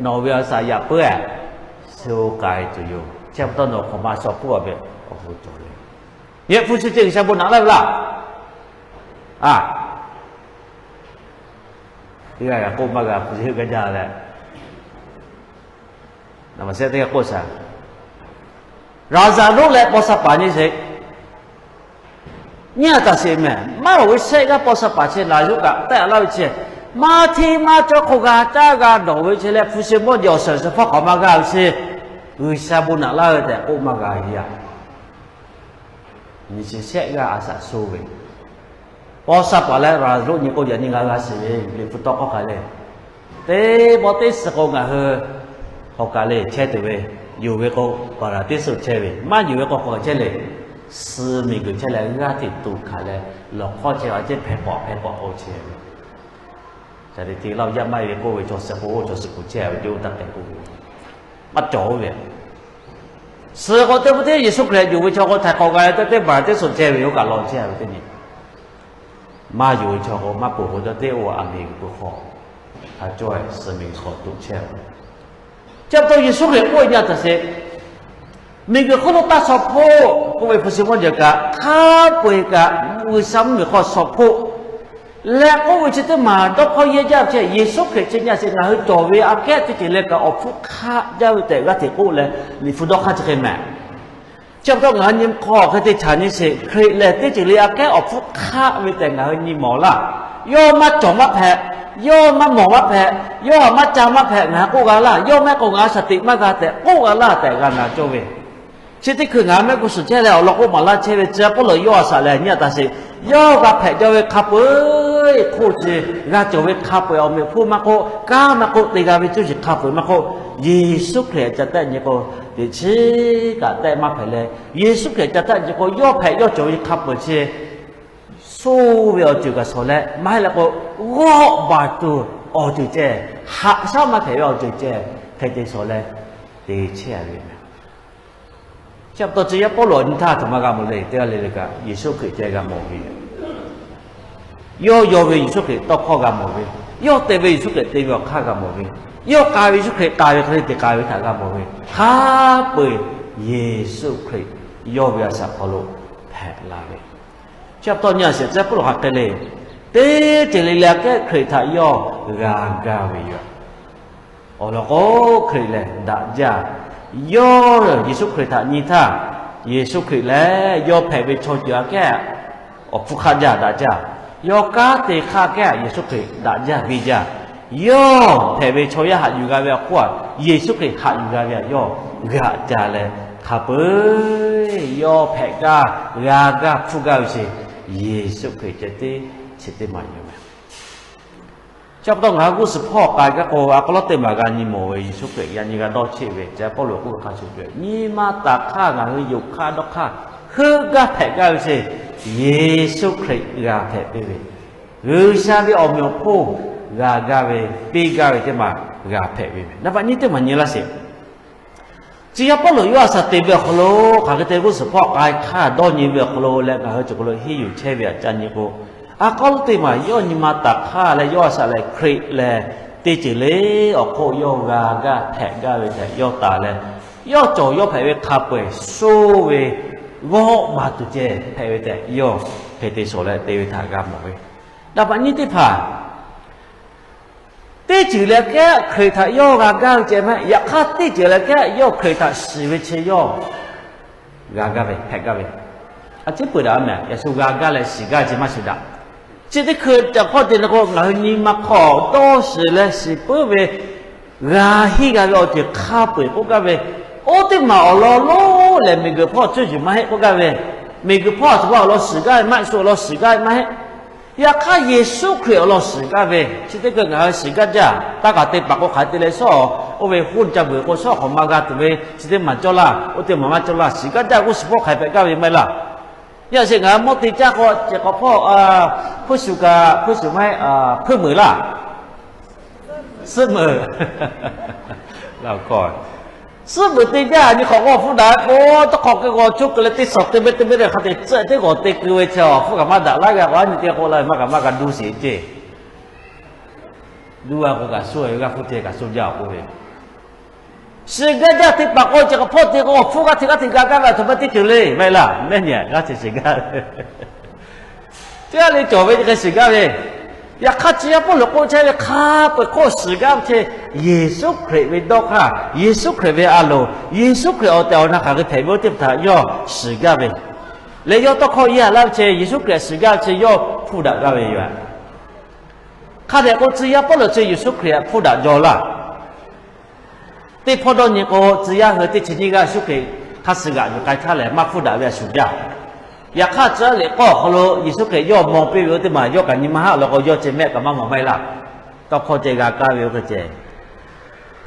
nawˬ ve a shaꞈ yaꞈ puiˉ-ehˍ, sho k'ai tuˬ yoˬ. Chi pa taw nawˬ hk'aˬ ma shaw hpoˆ a ve awˬ hk'aw cawˬ le. Yehˬ hpu shi ceh G'uiˬsha bon naꞈ laˇ ve laˇ. A, teˇ g'aˇ g'a k'oˆ maˇ g'a, hpu shi heuˆ gaˇ jaˇ leh, naˍ baꞈ shehˆ teˇ g'aˇ k'oˆ shaˍ. Laˍzaˍruˆ leh paw sha paˍ nyi sheˍ. Nyi a taˍ sheˍ mehˍ. Maˇ loˍ ve shehˆ g'aˇ paw sha paˍ chi Laˍzaˍruˆ kaꞈ tehˆ laˇ ve chi, maˇ hteˇ maˇ cawˇ hk'oˆ g'a caˇ g'a dawˬ ve chi leh hpu shi mawˇ jehˬ awˬ suhˍ awˬ suhˍ hpawˇ hk'awꞈ maˇ g'aˇ ve chi, G'uiˬsha bon naꞈ laˇ ve tehꞈ k'oˆ maˇ g'a ve a. Nyi chi shehˆ g'aˇ a shaꞈ sho ve, paw sha paˍ leh Laˍzaˍruˆ nyi k'o yaꞈ nyi g'a g'a shiˍ ve Liꞈ hpu tawˇ hkawˇ hk'a le. Teˇ pawˆ teˇ suhˍ k'o ngaˬ hui hk'aw kaˬ le chehˇ tuˬ ve, yonˍ ve k'o paˍraˍdiˇsuˆ chehˇ ve, maˇ yonˍ ve k'o hk'aw kaˬ chehˇ le. Suh miˬguiˬ chehˇ leh g'aˇ hteꞈ tuˬ hkanˍ leh, lawˬ hk'awˇ chehˇ ve a cehˇ hpehˇ k'awꞈ hpehˇ k'awꞈ k'o chehˇ ve. Hkriꞈ yaˇ maˇ heˆ ve k'oˆ ve chaw suh k'o, chaw suh kuˬ chehˇ ve teˇ g'aˇ taˇ hpehꞈ k'oˆ ve, maˇ cawˬ ve. Suh k'o teˇ pawˆ teˇ Yeˍsuˆ Hkriꞈ yonˍ ve chaw k'o, htaiˍ hk'awꞈ g'a leh teˇ teˇ baˬ teˇ suhˍ chehˇ ve yoˬ kaꞈ law chehˇ ve teˇ nyi. Maˇ yonˍ ve chaw k'o, maˇ peuˬ k'o, teˇ oˇ a miˬ guiˬ peuˬ hk'aw, ha cawˇ suh miˬ guiˬ hk'aw toꞈ chehˇ ve. Chi pa taw Yeˍsuˆ Hkriꞈ k'oˆ ve nyi a htaꞈ sheˍ, miˬ guiˬ hk'oˆ lo taˇ shaw hpoˆ k'oˆ ve hpu shi mawˇ jeˬ kaꞈ, hk'a peu-eˬ kaꞈ G'uiˬsha mvuhˇmiˬ hk'aw shaw hpoˆ leh k'oˆ ve chi teˇ maˬ dawˇ hkawˇ yehˇ jaˇ ve chi Yeˍsuˆ Hkriꞈ chi nyi a sheˍ, ngaˬ hui cawˬ ve aꞈ kehˉ teˇ ceuˬ leh kaꞈ awˬ hpfuhˇ hk'aˆ jaˇ ve tehꞈ g'aˇ hteꞈ k'oˆ leh, Liꞈ hpu dawˇ hk'aˇ chi hk'e mehˍ. Chi pa taw ngaˬ hui nyi hk'aw hk'e te chaꞈ nyi sheˍ, Hkriꞈ lehˬ teˇ ceuˬ le aꞈ kehˉ awˬ hpfuhˇ hk'aˆ ve tehꞈ ngaˬ hui nyi mawˬ laˇ. Yawˇ maˇ cawˬ maˇ hpehꞈ, yawˇ maˇ mawˬ maˇ hpehꞈ, yawˇ maˇ ca maˇ hpehꞈ ngaˬ hui k'oˆ g'a laˇ. Yawˇ maˇ heˆ k'o ngaˬ hui shaˍ tiꞈ maˇ g'a tehꞈ k'oˆ g'a laˇ tehꞈ g'a na cawˇ ve. Chi teˇ hkui ngaˬ hui mehˆ g'uˇ suhˍ chehˇ leh awˬ lawn k'oˆ maˍ laˇ chehˇ ve tcuh yaˇ Pawˇluꞈ yawˇ a shaꞈ leh nyi a htaꞈ sheˍ, yawˇ g'a hpehꞈ jaw ve hk'a peu-eˬ hk'oˆ chi, g'a cawˬ ve hk'a peu-eˬ awˬ meꞈ hponˇ maˇ k'oˆ, kanˉ maˇ k'oˆ, te g'a ve cuˇ yiˍ hk'a peu-eˬ maˇ k'oˆ, Yeˍsuˆ Hkriꞈ ca tehˆ nyi k'o, teꞈ chiˉ kaꞈ tehˆ maˇ hpehꞈ leh, Yeˍsuˆ Hkriꞈ ca tehˆ nyi k'o, yawˇ hpehꞈ yawˇ cawˬ ve hk'a peu-eˬ chi, soˇ ve awˬ ceuˬ kaꞈ shawˍ leh maˇ heˆ leh k'o, g'awˆ baˬ tuˬ awˬ ceuˬ ceh, haꞈ shaˉ maˇ hpehꞈ ve awˬ ceuˬ ceh, hk'e te shawˍ leh te chehˇ a ve meh. Chi pa taw tcuh yaˇ Pawˇluꞈ awˬ nyi htaˇ htaꞈ ma g'a mawˬ le, teˇ g'aˇ le le kaꞈ Yeˍsuˆ Hkriꞈ ceh g'a mawˬ ve. Yawˇ yaw ve Yeˍsuˆ Hkriꞈ tawˇ hkawˇ g'a mawˬ ve, yawˇ te ve Yeˍsuˆ Hkriꞈ te ve awˬ hk'aˇ g'a mawˬ ve, yawˇ k'a ve Yeˍsuˆ Hkriꞈ k'a ve hk'e te k'a ve htaꞈ g'a mawˬ ve, hk'a peu-eˬ Yeˍsuˆ Hkriꞈ yawˇ ve a shaꞈ hk'aw lo hpehꞈ la ve. Chi pa taw nyi a sheˍ, tcuh yaˇ Pawˇluꞈ hk'aˬ hk'e le, teˇ ceuˬ le le aꞈ kehˉ Hkriꞈ htaꞈ yawˇ g'a gaˇ ve yoˬ. Awˬ lawn k'o, Hkriꞈ lehˬ daꞈ jaˇ. Yawˇ Yeˍsuˆ Hkriꞈ htaꞈ nyi htaˇ, Yeˍsuˆ Hkriꞈ lehˬ yawˇ hpehꞈ ve chaw ceuˬ aꞈ kehˉ awˬ hpfuhˇ hk'aˆ jaˇ daꞈ jaˇ. Yawˇ kanˉ te hk'aˆ kehˉ Yeˍsuˆ Hkriꞈ daꞈ jaˇ biˇ jaˇ. Yawˇ hpehꞈ ve chaw yaˇ haꞈ yuˬ g'a ve awˬ hk'oˆ aꞈ, Yeˍsuˆ Hkriꞈ haꞈ yuˬ g'a ve aꞈ yawˇ g'aꞈ ca leh, hk'a peu-eˬ yawˇ hpehꞈ gaˇ, g'a gaˇ hpfuhˇ gaˇ ve chi, Yeˍsuˆ Hkriꞈ ceh tiˉ chi teˇ maˬ yoˬ meh. Chi pa taw ngaˬ hui g'uˇ suhˍ hpawˇ k'ai gaˇ k'o, a k'aw lawˉ teˇ maˬ g'a nyi mawˬ ve Yeˍsuˆ Hkriꞈ yaꞈ nyi g'a dawˇ cheˆ ve, tcuh Pawˇluꞈ k'oˆ ve hk'a shuˍ shuˍ, nyi ma taˍ hk'aˇ ngaˬ hui yonˍ hk'aˇ dawˇ hk'aˇ heuˆ gaˇ hpehꞈ gaˇ ve chi, Yeˍsuˆ Hkriꞈ g'a hpehꞈ piˇ ve, G'uiˬsha ve awˬ meꞈ awˬ hponˇ g'a gaˇ ve, piˇ gaˇ ve teˇ maˬ g'a hpehꞈ ve meh. Naˍ baꞈ nyiˇ teˇ maˬ nyi laˇ sheˍ. Tcuh yaˇ Pawˇluꞈ yawˇ a shaꞈ te ve awˬ hk'aw lo, hk'aˬ hk'e te g'uˇ suhˍ hpawˇ k'ai hk'aˇ dawˇ nyi ve awˬ hk'aw lo leh ngaˬ hui cawˬ hk'aw lo henˇ yuˬ chehˇ ve aꞈ ca nyi k'o, a k'aw lawˉ teˇ maˬ yawˇ nyi ma taˍ hk'aˇ leh yawˇ a shaꞈ lehˬ Hkriꞈ lehˬ teˇ ceuˬ le awˬ hk'oˆ yawˇ g'a gaˇ hpehꞈ gaˇ ve tehꞈ yawˇ taˍ leh, yawˇ cawˬ yawˇ hpehꞈ ve hk'a peu-eˬ soˇ ve g'awˆ baˬ tuˬ ceh hpehꞈ ve tehꞈ yawˇ hk'e te shawˍ leh te ve htaꞈ g'a mawˬ ve. Naˍ baꞈ nyiˇ teˇ hpaˍ teˇ ceuˬ leh kehˉ Hkriꞈ htaꞈ yawˇ g'a gaˇ ve ceh maˇ heˆ. Yaꞈ hk'aˇ teˇ ceuˬ leh kehˉ yawˇ Hkriꞈ htaꞈ shiˍ ve chi yawˇ g'a gaˇ ve hpehꞈ gaˇ ve, a ciˉ peuˬ daꞈ meh. Yaꞈ shu g'a gaˇ leh shiˍ gaˇ ve ceh maˇ shuˍ daꞈ. Chi teˇ hkui caꞈ hpawˇ te na k'o, ngaˬ hui nyi ma hk'aw dawˇ shiˍ leh shiˍ puiˉ ve g'a henˇ g'a ve awˬ ceuˬ hk'a peu-eˬ k'oˆ gaˇ ve, oˇ teˇ maˬ awˬ lawn lonˉ lehˬ miˬguiˬ hpawˇ cuˇ yiˍ maˇ heˆ k'oˆ gaˇ ve, miˬguiˬ hpawˇ a shuˍ awˬ lawn shiˍ gaˇ ve maˇ heˆ, shu awˬ lawn shiˍ gaˇ ve maˇ heˆ. Yaꞈ hk'aˇ Yeˍsuˆ Hkriꞈ awˬ lawn shiˍ gaˇ ve, chi teˇ hkui ngaˬ hui shiˍ gaˇ jaˇ. Taˇ kaꞈ te paˍ k'o hk'aˬ hk'e te leh shawˉ, oˇ ve hoˆ ca vuiˬ k'o shawˉ hk'awꞈ ma g'a tuˬ ve chi teˇ maˬ cawˇ laˇ, oˇ teˇ maˬ maˇ cawˇ laˇ, shiˍ gaˇ jaˇ g'uˇ suhˍ hpawˇ hk'aˬ hk'e hpehꞈ gaˇ ve maˇ heˆ laˇ. Yaꞈ sheˍ ngaˬ hui mawˇ te caˇ k'o cehˬ k'awꞈ hpawˇ hpuiˇ shuˍ kaꞈ hpuiˇ shuˍ maˇ heˆ, hpuiˇ meunˍ laˇ. Suhˉ meunˍ. Suhˉ meunˍ te jaˇ nyi hk'awꞈ k'o awˬ hpfuhˇ daꞈ k'o, tawˇ hk'awꞈ keu k'o co keu leh teˇ shawˍ teˇ mehˉ teˇ mehˉ hk'a te tcuhˆ teˇ g'awˬ te keu ve chi awˬ hpfuhˇ kaꞈ maˇ daꞈ laˇ g'a k'o, a nyi te k'o la maˇ kaꞈ maˇ g'a duˇ sheˍ ceˇ. Duˇ g'a k'o kaꞈ shu ve g'aˇ hpfuhˇ te kaꞈ shu jaˇ awˬ k'oˆ ve. Shiˍ gaˇ jaˇ teˇ hpaˍ k'o cehˬ k'awꞈ hpawˇ te k'o awˬ hpfuhˇ g'aˇ hteꞈ g'aˇ hteꞈ g'a gaˇ ve a htoꞈ ma teˇ ceuˬ le maˇ heˆ laˇ. Mehˉ nyi g'aˇ hteꞈ shiˍ gaˇ ve, teˇ g'aˇ le cawˬ ve hk'e shiˍ gaˇ ve. Yaꞈ hk'aˇ tcuh yaˇ Pawˇluꞈ k'oˆ chehˇ ve hk'a peu-eˬ hk'oˆ shiˍ gaˇ ve chi, Yeˍsuˆ Hkriꞈ ve dawˇ hk'aˇ, Yeˍsuˆ Hkriꞈ ve a loˍ, Yeˍsuˆ Hkriꞈ awˬ tehˬ awˬ na hk'aˬ hk'e hpehꞈ ve oˇ teˇ hpaˍ htaꞈ yawˇ shiˍ gaˇ ve. Leh yawˇ tawˇ hkawˇ yehˇ laˇ ve chi Yeˍsuˆ Hkriꞈ shiˍ gaˇ ve chi yawˇ hpfuhˇ daꞈ gaˇ ve yoˬ. Hk'a dehꞈ k'o tcuh yaˇ Pawˇluꞈ chi Yeˍsuˆ Hkriꞈ htaꞈ hpfuhˇ daꞈ jaw laˇ. Teˇ hpawˇ dawˇ nyi k'o tcuh yaˇ hui teˇ chi nyiˇ g'aˇ Yeˍsuˆ Hkriꞈ hk'a suh g'aꞈ yuˬ k'ai htaˇ lehˬ maˇ hpfuhˇ daꞈ ve a shuˍ jaˇ. Yaꞈ hk'aˇ tcuh yaˇ liꞈ k'awˇ awˬ hk'aw lo Yeˍsuˆ Hkriꞈ yawˇ maw piˇ ve oˇ teˇ maˬ yawˇ kaꞈ nyi ma haˆ law k'o yawˇ ceh mehˆ kaꞈ maˇ mawˬ maˇ heˆ laˇ. Tawˇ hkawˇ ceh g'a kaˇ ve oˇ hk'e ceh.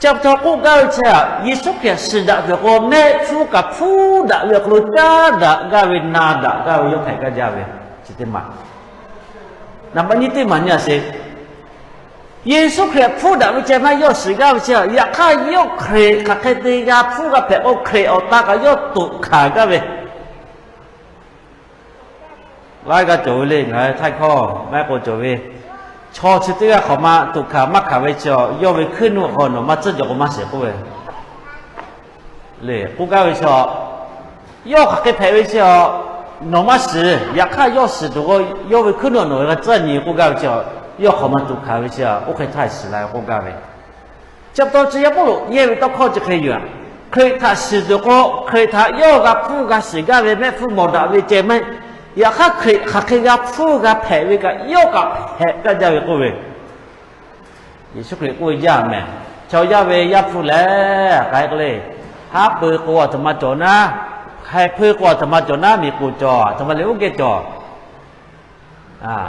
Chi pa taw k'oˆ gaˇ ve chi, Yeˍsuˆ Hkriꞈ shiˍ daꞈ tuˬ k'o mehˆ hpfuhˇ kaꞈ hpfuhˇ daꞈ ve awˬ hk'aw lo caˉ daꞈ gaˇ ve na daꞈ gaˇ ve yawˇ hpehꞈ gaˇ jaˇ ve chi teˇ maˬ. Naˍ baꞈ nyiˇ teˇ maˬ nyi a sheˍ. Yeˍsuˆ Hkriꞈ hpfuhˇ daꞈ ve ceh maˇ yawˇ shiˍ gaˇ ve chi, yaꞈ hk'aˇ yawˇ Hkriꞈ hk'aˬ hk'e te g'a hpfuhˇ g'a hpehꞈ k'o, Hkriꞈ awˬ ta kaꞈ yawˇ toꞈ hkanˍ gaˇ ve laiˉ g'aˇ cawˬ ve le. Ngaˬ hui htaiˇ hkawˇ maˇ heˆ k'o cawˬ ve, chaw chi teˇ g'aˇ hk'awꞈ ma toꞈ hkanˍ maˇ hkanˍ ve chi, yawˇ ve hkuiˉ nuˆ hk'aw nawˬ maˇ tcuhˉ jawˬ k'o maˇ shiˍ k'oˆ ve le k'oˆ gaˇ ve chi, yawˇ hk'aˬ hk'e hpehꞈ ve chi, nawˬ maˇ shiˍ. Yaꞈ hk'aˇ yawˇ shiˍ tuˬ k'o, yawˇ ve hkuiˉ nuˆ nawˬ g'a tcuhˉ nyi k'oˆ gaˇ ve chi, yawˇ hk'awꞈ ma toꞈ hkanˍ ve chi, oˇ hk'e htaˇ shiˍ la ve k'oˆ gaˇ ve. Chi pa taw tcuh yaˇ Pawˇluꞈ yehˇ ve tawˇ hkawˇ chi hk'e yoˬ. Hkriꞈ htaꞈ shiˍ tuˬ k'o, Hkriꞈ htaꞈ yawˇ g'a hpfuhˇ g'a shiˍ gaˇ ve mehˆ hpfuhˇ mawˬ daꞈ ve ceh maˇ heˆ. Yaꞈ hk'aˇ Hkriꞈ hk'aˬ hk'e g'a hpfuhˇ g'a hpehꞈ ve kaꞈ yawˇ kaꞈ hpehꞈ gaˇ jaˇ ve k'oˆ ve, Yeˍsuˆ Hkriꞈ k'oˆ ve jaˇ mehˍ. Chaw yaˇ ve Yaˇ hpu lehˬ, k'ai k'o le, haˉ pui k'o aˬ htoꞈ ma cawˬ naˉ, hk'ai hpui k'o aˬ htoꞈ ma cawˬ naˉ, miˬ k'oˍ cawˬ, aˬ htoꞈ ma leh uˉ geh cawˬ.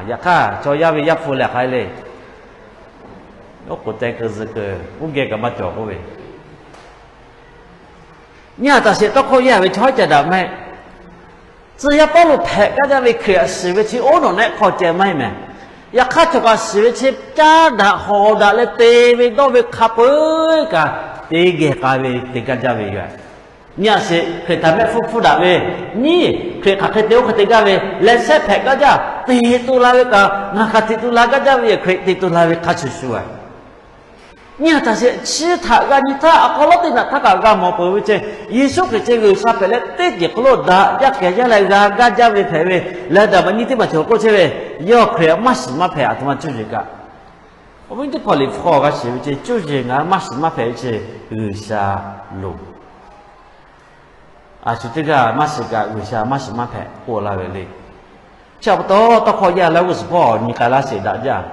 Yaꞈ hk'aˇ chaw yaˇ ve Yaˇ hpu lehˬ k'ai le, oˉ k'oˍ teh keu zuhꞈ keu uˉ geh kaꞈ maˇ cawˬ k'oˆ ve, nyi aꞈ taˍ sheˍ tawˇ hkawˇ yehˇ ve chaw haˉ ca daꞈ mehˆ. Tcuh yaˇ Pawˇluꞈ hpehꞈ gaˇ jaˇ ve Hkriꞈ htaꞈ shiˍ ve chi oˉ nawˬ nehˆ hk'aw ceh maˇ heˆ mehˍ. Yaꞈ hk'aˇ chaw kaꞈ shiˍ ve chi caˇ daꞈ hawˍ daꞈ leh te ve dawˇ ve hk'a peu-eˬ kaꞈ te geh k'ai ve te gaˇ jaˇ ve yoˬ. Nyi aꞈ sheˍ Hkriꞈ htaꞈ mehˆ hpfuhˇ hpfuhˇ daꞈ ve, nyi Hkriꞈ hk'aˬ hk'e te oˇ hk'e te gaˇ ve leh shehˆ hpehꞈ gaˇ jaˇ, teꞈ to la ve kaꞈ ngaˬ kaꞈ teꞈ to la gaˇ jaˇ ve yoˬ. Hkriꞈ teꞈ to la ve hk'a shuˍ shuˍ a Nyi aꞈ taˍ sheˍ, chi htaꞈ g'a nyi htaˇ awˬ hk'aw lo teˇ naꞈ htaˇ kaꞈ g'a mawˬ peuˬ ve ceh, Yeˍsuˆ Hkriꞈ ceh G'uiˬsha hpehꞈ leh teˇ ceuˬ hk'aw lo daꞈ jaˇ kehˬ jaˇ leh g'a gaˇ jaˇ ve hpehꞈ ve, leh daꞈ maꞈ nyi teˇ maˬ cawˬ k'oˆ chehˇ ve, yawˇ Hkriꞈ maˇ shiˍ maˇ hpehꞈ aˬ htoꞈ ma cuˇ yiˍ kaꞈ, awˬ viˉ teˇ hpaˍ liꞈ hpu hk'aw g'a shiˍ ve ceh, cuˇ yiˍ ngaˬ hui maˇ shiˍ maˇ hpehꞈ ve ceh G'uiˬsha loˍ. A shu teˇ g'aˇ maˇ shiˍ kaꞈ G'uiˬsha maˇ shiˍ maˇ hpehꞈ k'oˆ laˇ ve le. Chi pa taw tawˇ hkawˇ yaˇ leh g'uˇ suhˍ hpawˇ nyi k'ai laˇ sheˍ daꞈ jaˇ.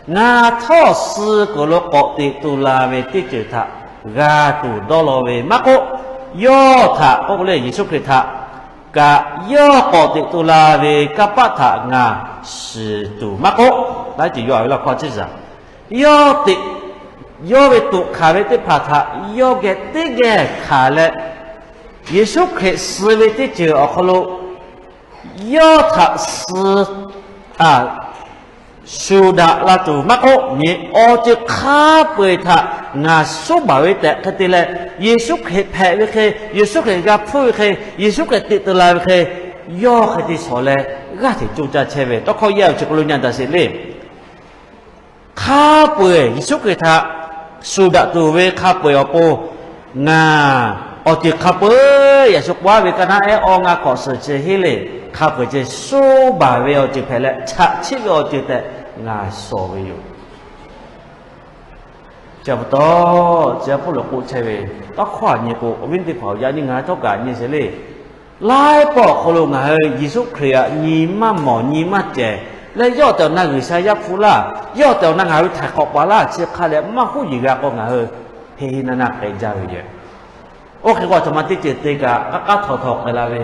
Ngaˬ htawˇ suh kuiˬ lo k'awꞈ teꞈ to la ve teˇ ceuˬ htaꞈ g'a tuˬ dawˇ law ve maˇ k'oˆ, yawˇ htaꞈ k'oˆ k'o le, Yeˍsuˆ Hkriꞈ htaꞈ kaꞈ yawˇ k'awꞈ teꞈ to la ve kanˇ paˆ htaꞈ ngaˬ shiˍ tuˬ maˇ k'oˆ, laiˉ ceuˬ yaw ve laˇ hkawˇ ciˇ zaˬ. Yawˇ teꞈ, yawˇ ve toꞈ hkanˍ ve teˇ hpaˍ htaꞈ yawˇ geh teˇ geh hkanˍ leh, Yeˍsuˆ Hkriꞈ suh ve teˇ ceuˬ awˬ hk'aw lo yawˇ htaꞈ suh, a, shuˍ daꞈ la tuˬ maˇ k'oˆ, nyi awˬ ceuˬ hk'a peu-eˬ htaꞈ ngaˬ suˉ baˬ ve tehꞈ hk'e te leh, Yeˍsuˆ Hkriꞈ hpehꞈ ve hk'e, Yeˍsuˆ Hkriꞈ g'a hpfuhˇ ve hk'e, Yeˍsuˆ Hkriꞈ teꞈ to la ve hk'e, yawˇ hk'e te shawˍ leh g'aˇ hteꞈ coˇ caˇ chehˇ ve tawˇ hkawˇ yaˇ ve chi k'o lo nyi aꞈ taˍ sheˍ le. Hk'a peu-eˬ Yeˍsuˆ Hkriꞈ htaꞈ shuˍ daꞈ tuˬ ve hk'a peu-eˬ awˬ pon, ngaˬ awˬ ceuˬ hk'a peu-eˬ yaꞈ shu k'oˆ ve ka naˉ ehˉ awˇ ngaˇ hk'awꞈ suhˍ chi heˆ le, hk'a peu-eˬ ceh suˉ baˬ ve awˬ ceuˬ hpehꞈ leh chaꞈ chiˆ ve awˬ ceuˬ tehꞈ ngaˬ shawˍ ve yoˬ. Chi pa taw, chi a hpawˇ lo k'oˆ chehˇ ve, tawˇ hkawˇ aꞈ nyi k'o, awˬ viˉ teˇ hpaˍ-oˬ, yaꞈ nyi ngaˬ htawˇ kaꞈ nyi sheˍ le. Laiˉ pawˆ awˬ hk'aw lo ngaˬ hui Yeˍsuˆ Hkriꞈ aꞈ nyi maˇ mawˬ nyi maˇ cehˬ leh, yawˇ tehˬ awˬ na G'uiˬsha Yaˇ hpu laˇ, yawˇ tehˬ awˬ na ngaˬ hui htaiˍ hk'awꞈ paˍ laˇ chi hk'a dehꞈ maˇ huˉ yiˍ g'a k'o, ngaˬ hui heˆ heˆ naˇ naˇ k'ai jaˇ ve yoˬ. Oˇ hk'e k'o, aˬ htoꞈ ma teˇ ceuˬ te kaꞈ k'aˉ k'aˉ htawnˍ htawnˍ k'ai la ve,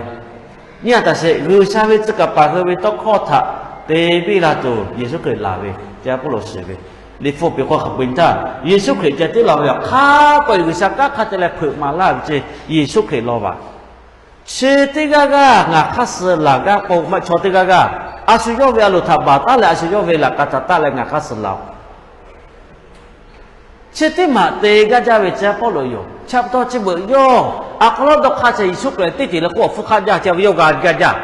nyi aꞈ taˍ sheˍ, G'uiˬsha ve tcuh kaˍ paˍ hui ve tawˇ hkawˇ htaꞈ te piˇ la tuˬ Yeˍsuˆ Hkriꞈ laˬ ve, chi a hpawˇ lo shiˍ ve, Liꞈ hpu piˍ hk'aw hk'aˬ peu-eˬ nyi htaˇ, Yeˍsuˆ Hkriꞈ ceh tiˉ laˬ ve yoˬ. Hk'a peu-eˬ G'uiˬsha kanˉ hk'a te leh hpeuꞈ maˍ laˇ ve ceh Yeˍsuˆ Hkriꞈ law vaˬ. Chi teˇ g'aˇ g'aˇ ngaˬ hk'aˇ suh laˬ gaˇ k'o, maˇ chaw teˇ g'aˇ g'aˇ a shu yawˇ ve a loˍ htaꞈ baˬ taˉ leh, a shu yawˇ ve laꞈ ka taˍ taˉ leh ngaˬ hk'aˇ suh laˬ-oˬ. Chi teˇ maˬ te gaˇ jaˇ ve chi a hpawˇ lo yoˬ. Chi pa taw chi beuꞈ yawˇ a hk'aw lo dawˇ hk'aˇ ceh Yeˍsuˆ Hkriꞈ teˇ ceuˬ leh k'oˆ awˬ hpfuhˇ hk'aˆ jaˇ, chi a ve yawˇ g'a gaˇ jaˇ.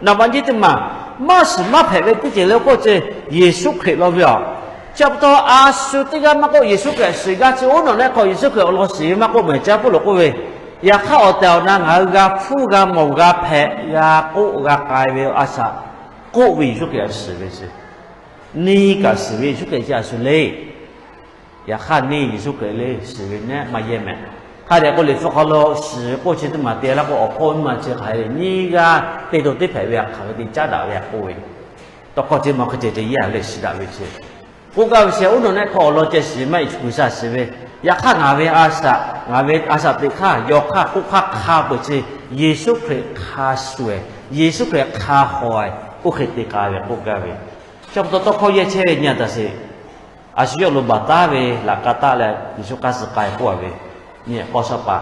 Naˍ baꞈ nyiˇ teˇ maˬ maˇ shiˍ maˇ hpehꞈ ve teˇ ceuˬ leh k'oˆ ceh Yeˍsuˆ Hkriꞈ law ve yoˬ. Chi pa taw a shu teˇ g'aˇ maˇ k'oˆ, Yeˍsuˆ Hkriꞈ shiˍ gaˇ chi oˉ nawˬ nehˆ hk'aw Yeˍsuˆ Hkriꞈ awˬ lawn shiˍ ve maˇ k'oˆ mehˍ, chi a hpawˇ lo k'oˆ ve, yaꞈ hk'aˇ awˬ tehˬ awˬ na ngaˬ hui g'a hpfuhˇ g'a mawˬ g'a hpehꞈ g'a k'oˆ g'a k'ai ve a shaꞈ k'oˆ ve Yeˍsuˆ Hkriꞈ shiˍ ve chi, neˇ kaꞈ shiˍ ve Yeˍsuˆ Hkriꞈ chi a shu le. Yaꞈ hk'aˇ neˇ Yeˍsuˆ Hkriꞈ le shiˍ ve nehˆ maˇ yehˇ mehˍ. Hk'a dehꞈ k'o Liꞈ hpu hk'aw lo shiˍ ve k'oˆ chi teˇ maˬ te laˇ k'o, awˬ hpawˇ miˇ ma chi hk'aˬ hk'e le nyiˇ g'aˇ te to teˇ hpehꞈ ve hk'aˬ hk'e te caˉ daꞈ ve a k'oˆ ve, tawˇ hkawˇ chi ma hk'e ceh ceh yaˇ leh shiˍ daꞈ ve chi k'oˆ gaˇ ve chi, oˉ nawˬ nehˆ hk'aw awˬ lawn ceh shiˍ maˇ heˆ, G'uiˬsha shiˍ ve. Yaꞈ hk'aˇ ngaˬ ve a shaꞈ, ngaˬ ve a shaꞈ teꞈ hk'aˇ, yaw hk'aˇ, k'oˆ hk'aˇ hk'a peu-eˬ chi Yeˍsuˆ Hkriꞈ hk'a shuˍ-eˬ, Yeˍsuˆ Hkriꞈ hk'a hawˬ-eˬ, oˇ hk'e te k'ai ve k'oˆ gaˇ ve. Chi pa taw tawˇ hkawˇ yehˇ chehˇ ve nyi aꞈ taˍ sheˍ, a shu yawˇ lo baˬ taˉ ve laꞈ ka taˆ leh Yeˍsuˆ hk'aˇ suh k'ai k'oˆ a ve, nyi k'aw shaˆ paˍ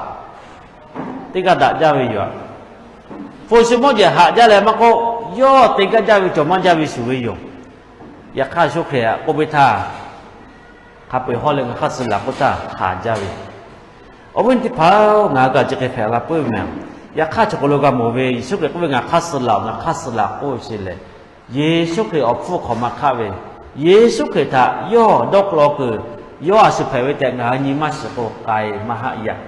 teˇ g'aˇ daꞈ jaˇ ve yoˬ. Hpu shi mawˇ jehˬ haꞈ jaˇ leh maˇ k'oˆ, yawˇ te gaˇ jaˇ ve cawˬ maˇ jaˇ ve shuˍ ve yoˬ. Yaꞈ hk'aˇ Yeˍsuˆ Hkriꞈ k'oˆ piˇ htaˇ, hk'a peu-eˬ hawˉ leh ngaˬ hk'aˇ suh laˬ k'oˆ htaˇ haˍ jaˇ ve. Awˬ viˉ teˇ hpaˍ-oˬ, ngaˬ hui kaꞈ chi hk'e hpehꞈ la puiˉ ve meh. Yaꞈ hk'aˇ, chaw hk'aw lo g'a mawˬ ve, Yeˍsuˆ Hkriꞈ k'oˆ ve, Ngaˬ hk'aˇ suh laˬ-oˬ, ngaˬ hk'aˇ suh laˬ k'oˆ ve lehˬ, Yeˍsuˆ Hkriꞈ awˬ hpfuhˇ hk'awꞈ ma hk'aˆ ve, Yeˍsuˆ Hkriꞈ htaꞈ yawˇ dawˇ hk'aw lo kuiˬ, yawˇ a shu hpehꞈ ve tehꞈ ngaˬ hui nyi maˇ shiˍ k'o, k'ai maˇ haˆ yaꞈ.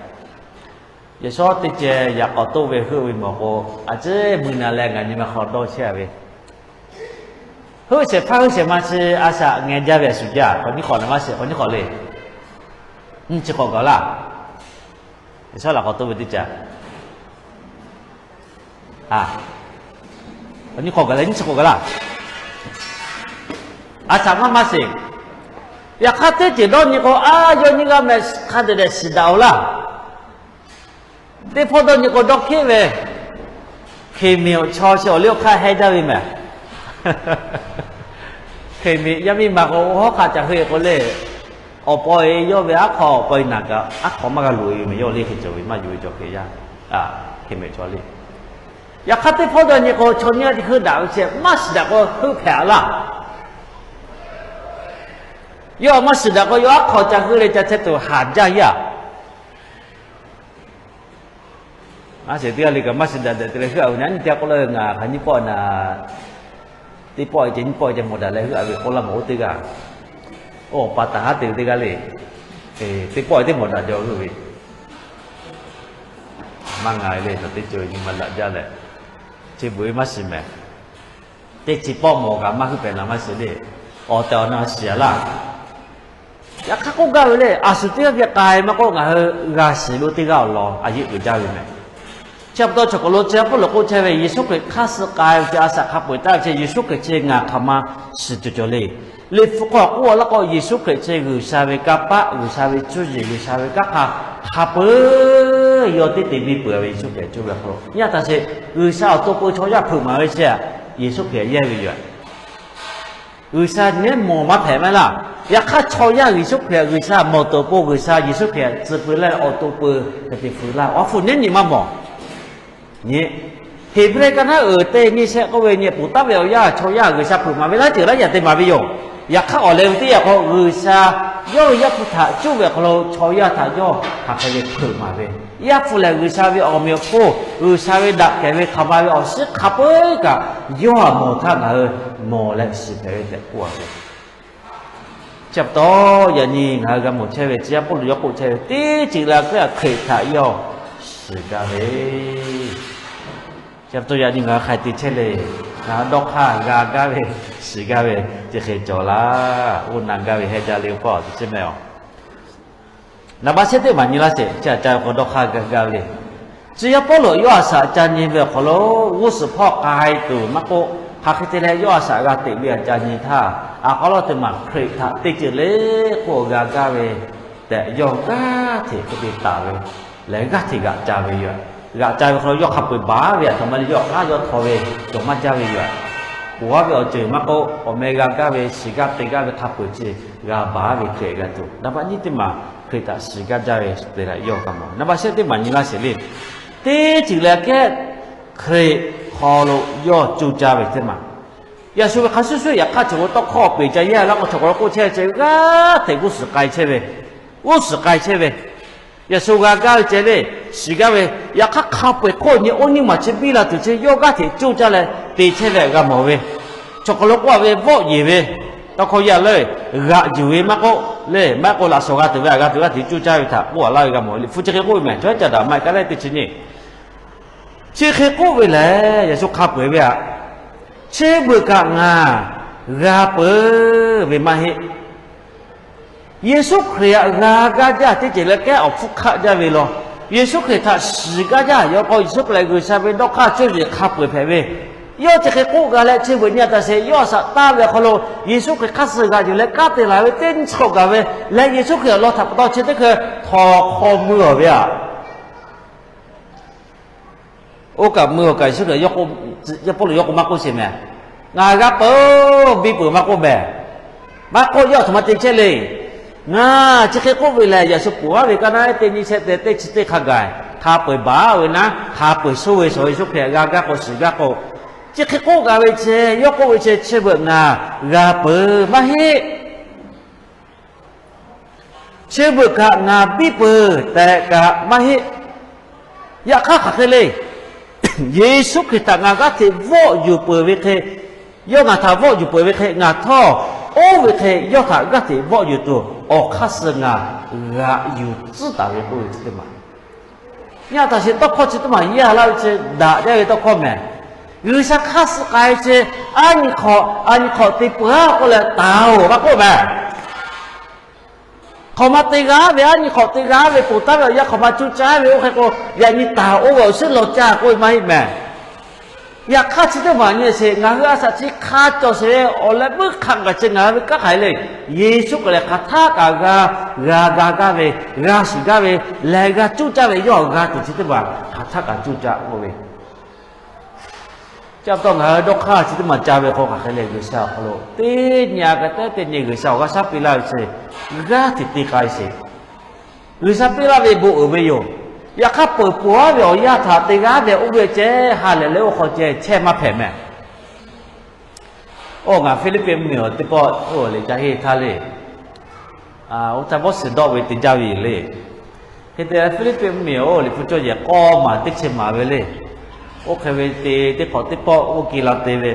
Yaꞈ shawˉ teˇ ceh yaꞈ k'awꞈ toˆ ve heuˆ ve mawˬ k'o, a ciˉ mui na leh ngaˬ nyi ma hk'aw dawˇ chehˇ ve, heuˆ shehˍ hpaˇ heuˆ shehˍ ma chi a shaꞈ ngeh jaˇ ve a shuˍ jaˇ. K'awꞈ nyi hk'awꞈ naˍ maˇ shiˍ, k'awꞈ nyi hk'awꞈ le. Nyiˇ chi hk'awꞈ gaˬ laˇ. Yaꞈ shawˉ laꞈ k'awꞈ toˆ ve teˇ caꞈ, a, k'awꞈ nyi hk'awꞈ gaˬ leh nyiˇ chi hk'awꞈ gaˬ laˇ. A shaꞈ maˇ maˇ sheˍ. Yaꞈ hk'aˇ, teˇ ceuˬ dawˇ nyi k'o, a, yawˇ nyiˇ g'aˇ meh hk'a dehꞈ dehꞈ shiˍ daꞈ-oˬ laˇ. Teˇ hpawˇ dawˇ nyi k'o, dawˇ hkiˉ ve, Hkeˍmiꞈ awˬ chaw chi awˬ liˇ awˬ hk'aˇ heh jaˇ ve meh. Hkeˍmiꞈ yaˇ miˇ ma k'o, hawˉ hk'aˆ ca hui k'o le, awˬ pa-e yawˇ ve aˉ hk'aw, awˬ pa-e naˬ kaꞈ aˉ hk'aw maˇ g'a loꞈ-e ve meh. Yawˇ liˇ hk'e cawˬ ve maˇ yuˬ ve cawˬ Hkriꞈ yaˇ, Hkeˍmiꞈ chaw liˇ. Yaꞈ hk'aˇ, teˇ hpawˇ dawˇ nyi k'o, chaw nyiˇ g'aˇ chi heuˆ daꞈ ve chi maˇ shiˍ daꞈ k'o, heuˆ hpehꞈ-a laˇ. Yawˇ maˇ shiˍ daꞈ k'o, yawˇ aˉ hk'aw ca hui leh ca chehˇ tuˬ haˍ jaˇ yaˇ. Aˉ sheˍ teˇ g'aˇ le kaꞈ maˇ shiˍ daꞈ tehꞈ te leh heuˆ-a ve, nyi teˇ g'aˇ k'oˆ laˇ ve, ngaˬ hk'aˬ nyiˇ pawˆ na, teˇ pawˆ-e ceh nyiˇ pawˆ-e ceh mawˬ daꞈ leh heuˆ-a ve k'oˆ laˇ mawˬ oˇ teˇ g'aˇ. Oˇ awˬ pa taˍ haˉ te ve teˇ g'aˇ le. Teˇ pawˆ-e teˇ mawˬ daꞈ jaw heuˆ ve, maˇ nga le, nawˬ teˇ ceuˬ nyi ma daꞈ jaˇ leh, chi beuꞈ ve maˇ shiˍ mehˍ. Teˇ chi pawˆ mawˬ kaꞈ maˇ heuˆ hpehꞈ naˍ maˇ shiˍ le. Awˬ tehˬ awˬ na shiˍ-a laˇ. Yaꞈ hk'aˇ k'oˆ gaˇ ve le, a shu teˇ g'aˇ ve k'ai maˇ k'oˆ, ngaˬ hui g'a shiˍ lo teˇ g'aˇ awˬ lawn a yeˆ uiˍ jaˇ ve meh. Chi pa taw chaw hk'aw lo chi a pawˆ lo k'oˆ chehˇ ve, Yeˍsuˆ Hkriꞈ hk'aˇ suh k'ai ve chi a shaꞈ hk'a peu-eˬ taˍ ve chi Yeˍsuˆ Hkriꞈ chi ngaˬ hk'aˬ ma shiˍ cawˬ cawˬ le. Liꞈ hpu hk'aw k'oˆ-a laˇ k'o, Yeˍsuˆ Hkriꞈ chi G'uiˬsha ve kanˇ paˆ, G'uiˬsha ve cuˇ yiˍ, G'uiˬsha ve kanˉ hk'a hk'a peu-eˬ yawˇ teˇ te biˇ peuˬ ve Yeˍsuˆ Hkriꞈ cuˇ ve hk'aw lo, nyi a taˍ sheˍ, G'uiˬsha awˬ to peu chaw yaˇ hpeuꞈ maˍ ve chi Yeˍsuˆ Hkriꞈ yehˇ ve yoˬ. G'uiˬsha nehˉ mawˬ maˇ hpehꞈ maˇ laˇ. Yaꞈ hk'aˇ, chaw yaˇ G'uiˬshuˆ Hkriꞈ, G'uiˬsha mawˬ tuˬ awˬ pon G'uiˬsha Yeˍsuˆ Hkriꞈ tcuh pui laˇ ve awˬ to peu hk'e te fuiˍ laˇ, awˬ hpu nehˉ nyi maˇ mawˬ. Nyi, Heˍbrehˇ kaˇ naˉ uiˍ teˇ nyiˇ shehˆ k'oˆ ve nyi, ponˬ taˉ ve awˬ yanˇ chaw yaˇ G'uiˬsha hpeuꞈ maˍ ve laiˉ ceuˬ laiˉ yaꞈ te maˍ ve yoˬ. Yaꞈ hk'aˇ, awˬ leh ve teˇ yanˇ hk'aw G'uiˬsha yawˇ ve Yaˇ hpu htaꞈ cuˇ ve awˬ hk'aw lo chaw yaˇ htaꞈ yawˇ hk'aˬ hk'e ve hpeuꞈ maˍ ve, Yaˇ hpu lehˬ G'uiˬsha ve awˬ meꞈ awˬ hponˇ, G'uiˬsha ve daꞈ kehˬ ve hk'aˬ ma ve awˬ shiˉ hk'a peu-eˬ kaꞈ yawˇ htaꞈ mawˬ htaˇ ngaˬ hui mawˬ leh shiˍ hpehꞈ ve tehꞈ k'oˆ-a ve. Chi pa taw, yaꞈ nyi ngaˬ hui g'a mawˬ chehˇ ve, tcuh yaˇ Pawˇluꞈ yawˇ k'oˆ chehˇ ve, teˇ ceuˬ le a kehˉ Hkriꞈ htaꞈ yawˇ shiˍ gaˇ ve. Chi pa taw, yaꞈ nyi ngaˬ hui hk'ai te chehˇ le. Ngaˬ hui dawˇ hk'aˇ g'a gaˇ ve, shiˍ gaˇ ve, chi hk'e cawˬ laˇ. Oˇ na gaˇ ve heh jaˇ le, oˇ hpawˇ te chehˇ meh awˬ. Naˍ baˆ shehˆ teˇ maˬ nyi laˇ sheˍ. Chi aꞈ ca ve k'o dawˇ hk'aˇ g'a gaˇ ve le. Tcuh yaˇ Pawˇluꞈ yawˇ a shaꞈ ca nyi ve awˬ hk'aw lo g'uˇ suhˍ hpawˇ k'ai tuˬ maˇ k'oˆ, hk'aˬ hk'e te leh yawˇ a shaꞈ g'a teꞈ ve aꞈ ca nyi htaˇ, aˬ hk'aw lo teˇ maˬ Hkriꞈ htaꞈ teˇ ceuˬ le k'oˆ g'a gaˇ ve tehꞈ yawˇ g'aˇ hteꞈ hk'e te taˍ ve lehˬ, g'aˇ hteꞈ g'aꞈ ca ve yoˬ. G'aꞈ ca ve hk'aw lo yawˇ hk'a peu-eˬ baˬ ve aˬ htoꞈ ma le, yawˇ hk'aˇ yawˇ htaw ve cawˬ maˇ jaˇ ve yoˬ. Ponˬ aˉ ve awˬ ceuˬ maˇ k'oˆ, awˬ meh g'a gaˇ ve, shiˍ gaˇ te gaˇ ve hk'a peu-eˬ chi g'a baˬ ve Hkriꞈ g'a tuˬ. Naˍ baˆ nyiˇ teˇ maˬ Hkriꞈ htaꞈ shiˍ gaˇ jaˇ ve te leh yawˇ g'a mawˬ. Naˍ baˆ shehˆ teˇ maˬ nyi laˇ sheˍ le. Teˇ ceuˬ le a kehˉ Hkriꞈ hk'aw lo yawˇ coˇ caˇ ve teˇ maˬ. Yaꞈ shu ve hk'a shuˍ shuˍ yaꞈ hk'aˇ chaw k'o tawˇ hkawˇ peˬ ca yehˇ laˇ k'o, chaw k'aw lo k'oˆ chehˇ ve ceh g'aˇ hteꞈ g'uˇ suhˍ k'ai chehˇ ve, g'uˇ suhˍ k'ai chehˇ ve. Yaꞈ shu g'a gaˇ ve ceh le, shiˍ gaˇ ve, yaꞈ hk'aˇ hk'a peu-eˬ hk'oˆ nyi oˇ nyiˇ maˬ chi biˇ la tuˬ chi yawˇ g'aˇ hteꞈ coˇ caˇ leh te chehˇ ve g'a mawˬ ve. Chaw k'aw lo k'oˆ-a ve vawˆ yeˬ ve, tawˇ hkawˇ yaˇ leuˇ, g'aꞈ yuˬ ve maˇ k'oˆ le, maˇ k'oˆ laꞈ shawnˍ g'a tuˬ ve, a g'a tuˬ g'aˇ hteꞈ coˇ caˇ ve htaꞈ k'oˆ-a laˇ ve g'a mawˬ ve. Liꞈ hpu chi hk'e k'oˆ ve meh, chaw caˇ daꞈ maˇ heˆ k'aˉ leh teˇ chi nyi Chi hk'e k'oˆ ve lehˬ, Yeˍsuˆ hk'a peu-eˬ ve aꞈ, chi beuꞈ kaꞈ ngaˬ g'a peuˬ ve maˇ heˆ. Yeˍsuˆ Hkriꞈ aꞈ g'a gaˇ jaˇ teˇ ceuˬ le kehˉ awˬ hpfuhˇ hk'aˆ jaˇ ve law. Yeˍsuˆ Hkriꞈ htaꞈ shiˍ gaˇ jaˇ yawˇ k'o, Yeˍsuˆ Hkriꞈ G'uiˬsha ve dawˇ hk'aˇ cuˇ yiˍ hk'a peu-eˬ hpehꞈ ve, yawˇ chi hk'e k'oˆ g'a leh, chi beuꞈ nyi a taˍ sheˍ, yawˇ a shaꞈ taˇ ve awˬ hk'aw lo Yeˍsuˆ Hkriꞈ hk'aˇ suh g'aꞈ yuˬ leh kanˉ te laˬ ve teˇ nyi chi hk'awꞈ gaˬ ve leh, Yeˍsuˆ Hkriꞈ awˬ lawn htaꞈ pa taw chi teˇ hkui htawnˍ hk'aw mui awˬ ve aꞈ. Oˇ kaꞈ mui awˬ kaꞈ Yeˍsuˆ Hkriꞈ, Yaˇ Pawˇluꞈ yawˇ k'o maˇ k'oˆ sheˍ meh, ngaˬ g'a peuˬ, biˇ peuˬ maˇ k'oˆ meh. Maˇ k'oˆ, yawˇ aˬ htoꞈ ma te chehˇ le. Ngaˬ chi hk'e k'oˆ ve lehˬ, yaꞈ shu ponˬ aˉ ve kaˇ naˉ teˇ nyiˇ shehˆ te teˇ chi teˇ hk'a gaˬ hk'a peu-eˬ baˬ ve naˉ, hk'a peu-eˬ sho ve shawˍ Yeˍsuˆ Hkriꞈ g'a gaˇ k'o, shiˍ gaˇ k'o, chi hk'e k'oˆ g'a ve chi, yawˇ k'oˆ ve chi, chi beuꞈ ngaˬ g'a peuˬ maˇ heˆ. Chi beuꞈ kaꞈ ngaˬ biˇ peuˬ tehꞈ kaꞈ maˇ heˆ. Yaꞈ hk'aˇ hk'aˬ hk'e le, Yeˍsuˆ Hkriꞈ htaꞈ ngaˬ g'aˇ hteꞈ vawˆ yuˬ peuˬ ve hk'e, yawˇ ngaˬ htaꞈ vawˆ yuˬ peuˬ ve hk'e ngaˬ htawˇ, oˇ ve hk'e yawˇ htaꞈ g'aˇ hteꞈ vawˆ yuˬ tuˬ awˬ hk'aˇ suh ngaˬ g'aꞈ yuˬ tcuhˉ taˍ ve k'oˆ ve chi teˇ maˬ. Nyi a htaꞈ sheˍ tawˇ hkawˇ chi teˇ maˬ yaˇ laˇ ve chi daꞈ jaˇ ve tawˇ hkawˇ mehˬ. G'uiˬsha hk'aˇ suh k'ai ve chi, aˉ nyi hk'awꞈ aˬ nyi hk'awꞈ te peuˬ-a k'oˆ leh taˍ-oˬ maˇ k'oˆ mehˬ. Hk'awꞈ ma te g'a ve, aˉ nyi hk'awꞈ te g'a ve, ponˬ taˉ ve awˬ yanˇ hk'awꞈ ma cuˇ caˇ ve oˇ hk'e k'o, yaꞈ nyi taˍ oˇ ve awˬ suhˉ law caˇ k'oˆ ve maˇ heˆ mehˬ. Yaꞈ hk'aˇ chi teˇ maˬ nyi sheˍ, ngaˬ hui a shaꞈ chi hk'a cawˬ sheˍ ve awˬ leh meuˇ hk'a gaˬ chi ngaˬ hui ve kanˉ hk'aˬ hk'e le. Yeˍsuˆ Hkriꞈ lehˬ hk'aˬ htaˆ kaꞈ g'a, g'a ga gaˇ ve, g'a shiˍ gaˇ ve, lehˬ g'a cuˇ caˇ ve yawˇ g'a tuˬ chi teˇ maˬ hk'aˬ htaˆ kaꞈ cuˇ caˇ k'oˆ ve. Chi pa taw ngaˬ hui dawˇ hk'aˇ chi teˇ maˬ ca ve hk'aw hk'aˬ hk'e le, G'uiˬsha awˬ hk'aw lo teˇ nyi a ka teˉ teˇ nyi G'uiˬsha awˬ g'aˇ shaˉ piˇ laˇ ve chi g'aˇ hteꞈ te k'ai sheˍ. G'uiˬsha piˇ laˇ ve bon uiˍ ve yoˬ. Yaꞈ hk'aˇ peuˬ peuˬ-aˉ ve awˬ yanˇ htaꞈ te g'a ve oˇ ve ceh ha lehˬ leh oˇ hk'aw ceh chehˇ maˇ hpehꞈ mehˬ. Oˇ ngaˬ Hpiˇliˇpiˆ mvuhˇmiˬ awˬ teˇ pawˆ oˇ leh ca henˇ htaˇ le, oˇ htaˇ bawˇ shiˍ dawˆ ve te jaˇ ve yoˬ le. Hk'e te Hpiˇliˇpiˆ mvuhˇmiˬ oˇ liꞈ hpu cawˇ yehˬ k'awˇ maˬ teˇ chi maˍ ve le. Oˇ hk'e ve te teˇ hk'awꞈ teˇ pawˆ oˇ ke la te ve,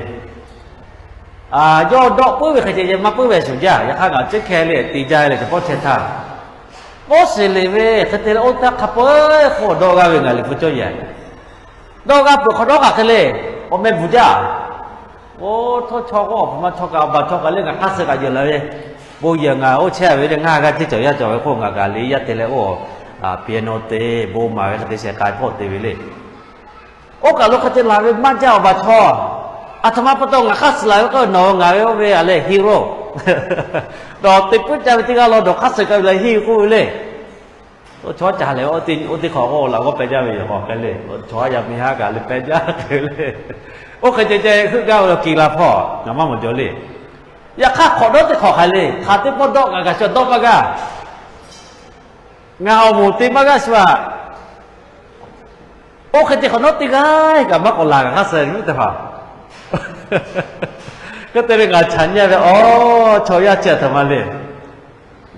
yawˇ dawˆ puiˉ ve hk'e ceh yehˬ maˇ puiˉ ve shuˍ jaˇ. Yaꞈ hk'aˇ ngaˬ ceˉ hkeh le te jaˇ leh teˇ pawˆ chehˇ htaˇ, bawˇ shiˍ liꞈ ve hk'e te leh oˇ htaˇ hk'a peu-eˬ hk'oˆ dawˆ g'aˇ ve ngaˬ liꞈ hpu cawˇ yehˬ dawˆ g'aˇ peuˬ hk'awꞈ dawˉ hk'aˬ hk'e le, awˬ meh bvuhˬ jaˇ. Oˇ htawˇ chaw k'o awˬ hpu ma chaw kaꞈ awˬ baˬ chaw kaꞈ le ngaˬ hk'aˇ suh kaꞈ jehˬ la ve, bon yehˬ ngaˬ oˇ chehˇ ve le ngaˬ g'a teˇ cawˬ yaˇ cawˬ ve hk'oˆ ngaˬ kaꞈ liꞈ yaˇ te leh oˇ piano te bon maˍ ve hk'e te shehˍ k'ai hpawˇ te ve le. Oˇ kaˬ lo hk'e te laˬ ve maˇ jaˇ awˬ baˬ chaw. Aˬ htoꞈ ma pa taw ngaˬ hk'aˇ suh la ve k'o nawˬ ngaˬ ve oˇ ve a leh hero, nawˬ te puiˉ ca ve teˇ g'aˇ law dawˬ hk'aˇ suh kaꞈ leh henˇ ve k'oˆ ve le. Chaw ca leh oˇ teˇ hk'awꞈ k'o laꞈ g'awˇ peh jaˇ ve yoˬ k'awꞈ hk'e le. Chaw yaˇ miˇ haˉ kaꞈ leh peh jaˇ hk'e le. Oˇ hk'e ceh ceh heuˆ gaˇ ve lo ke la hpawˇ ngaˬ maˇ mawˬ jaw le. Yaꞈ hk'aˇ hk'awꞈ dawˉ teˇ hk'awꞈ hk'aˬ le, hk'aˬ teˇ pawˆ dawˆ kaꞈ gaˬ sha dawˆ maˇ g'aˇ. Ngaˬ awˬ moˍ te maˇ g'aˇ shu aꞈ. Oˇ hk'e te hk'awꞈ nawˉ teˇ g'aˇ kaꞈ maˇ k'awꞈ laˬ ngaˬ hk'aˇ suh ve teˇ hpaˍ. Hk'e te ve ngaˬ chaꞈ nyi ve, aˬ, chaw yaˇ chi aˬ htoꞈ ma le.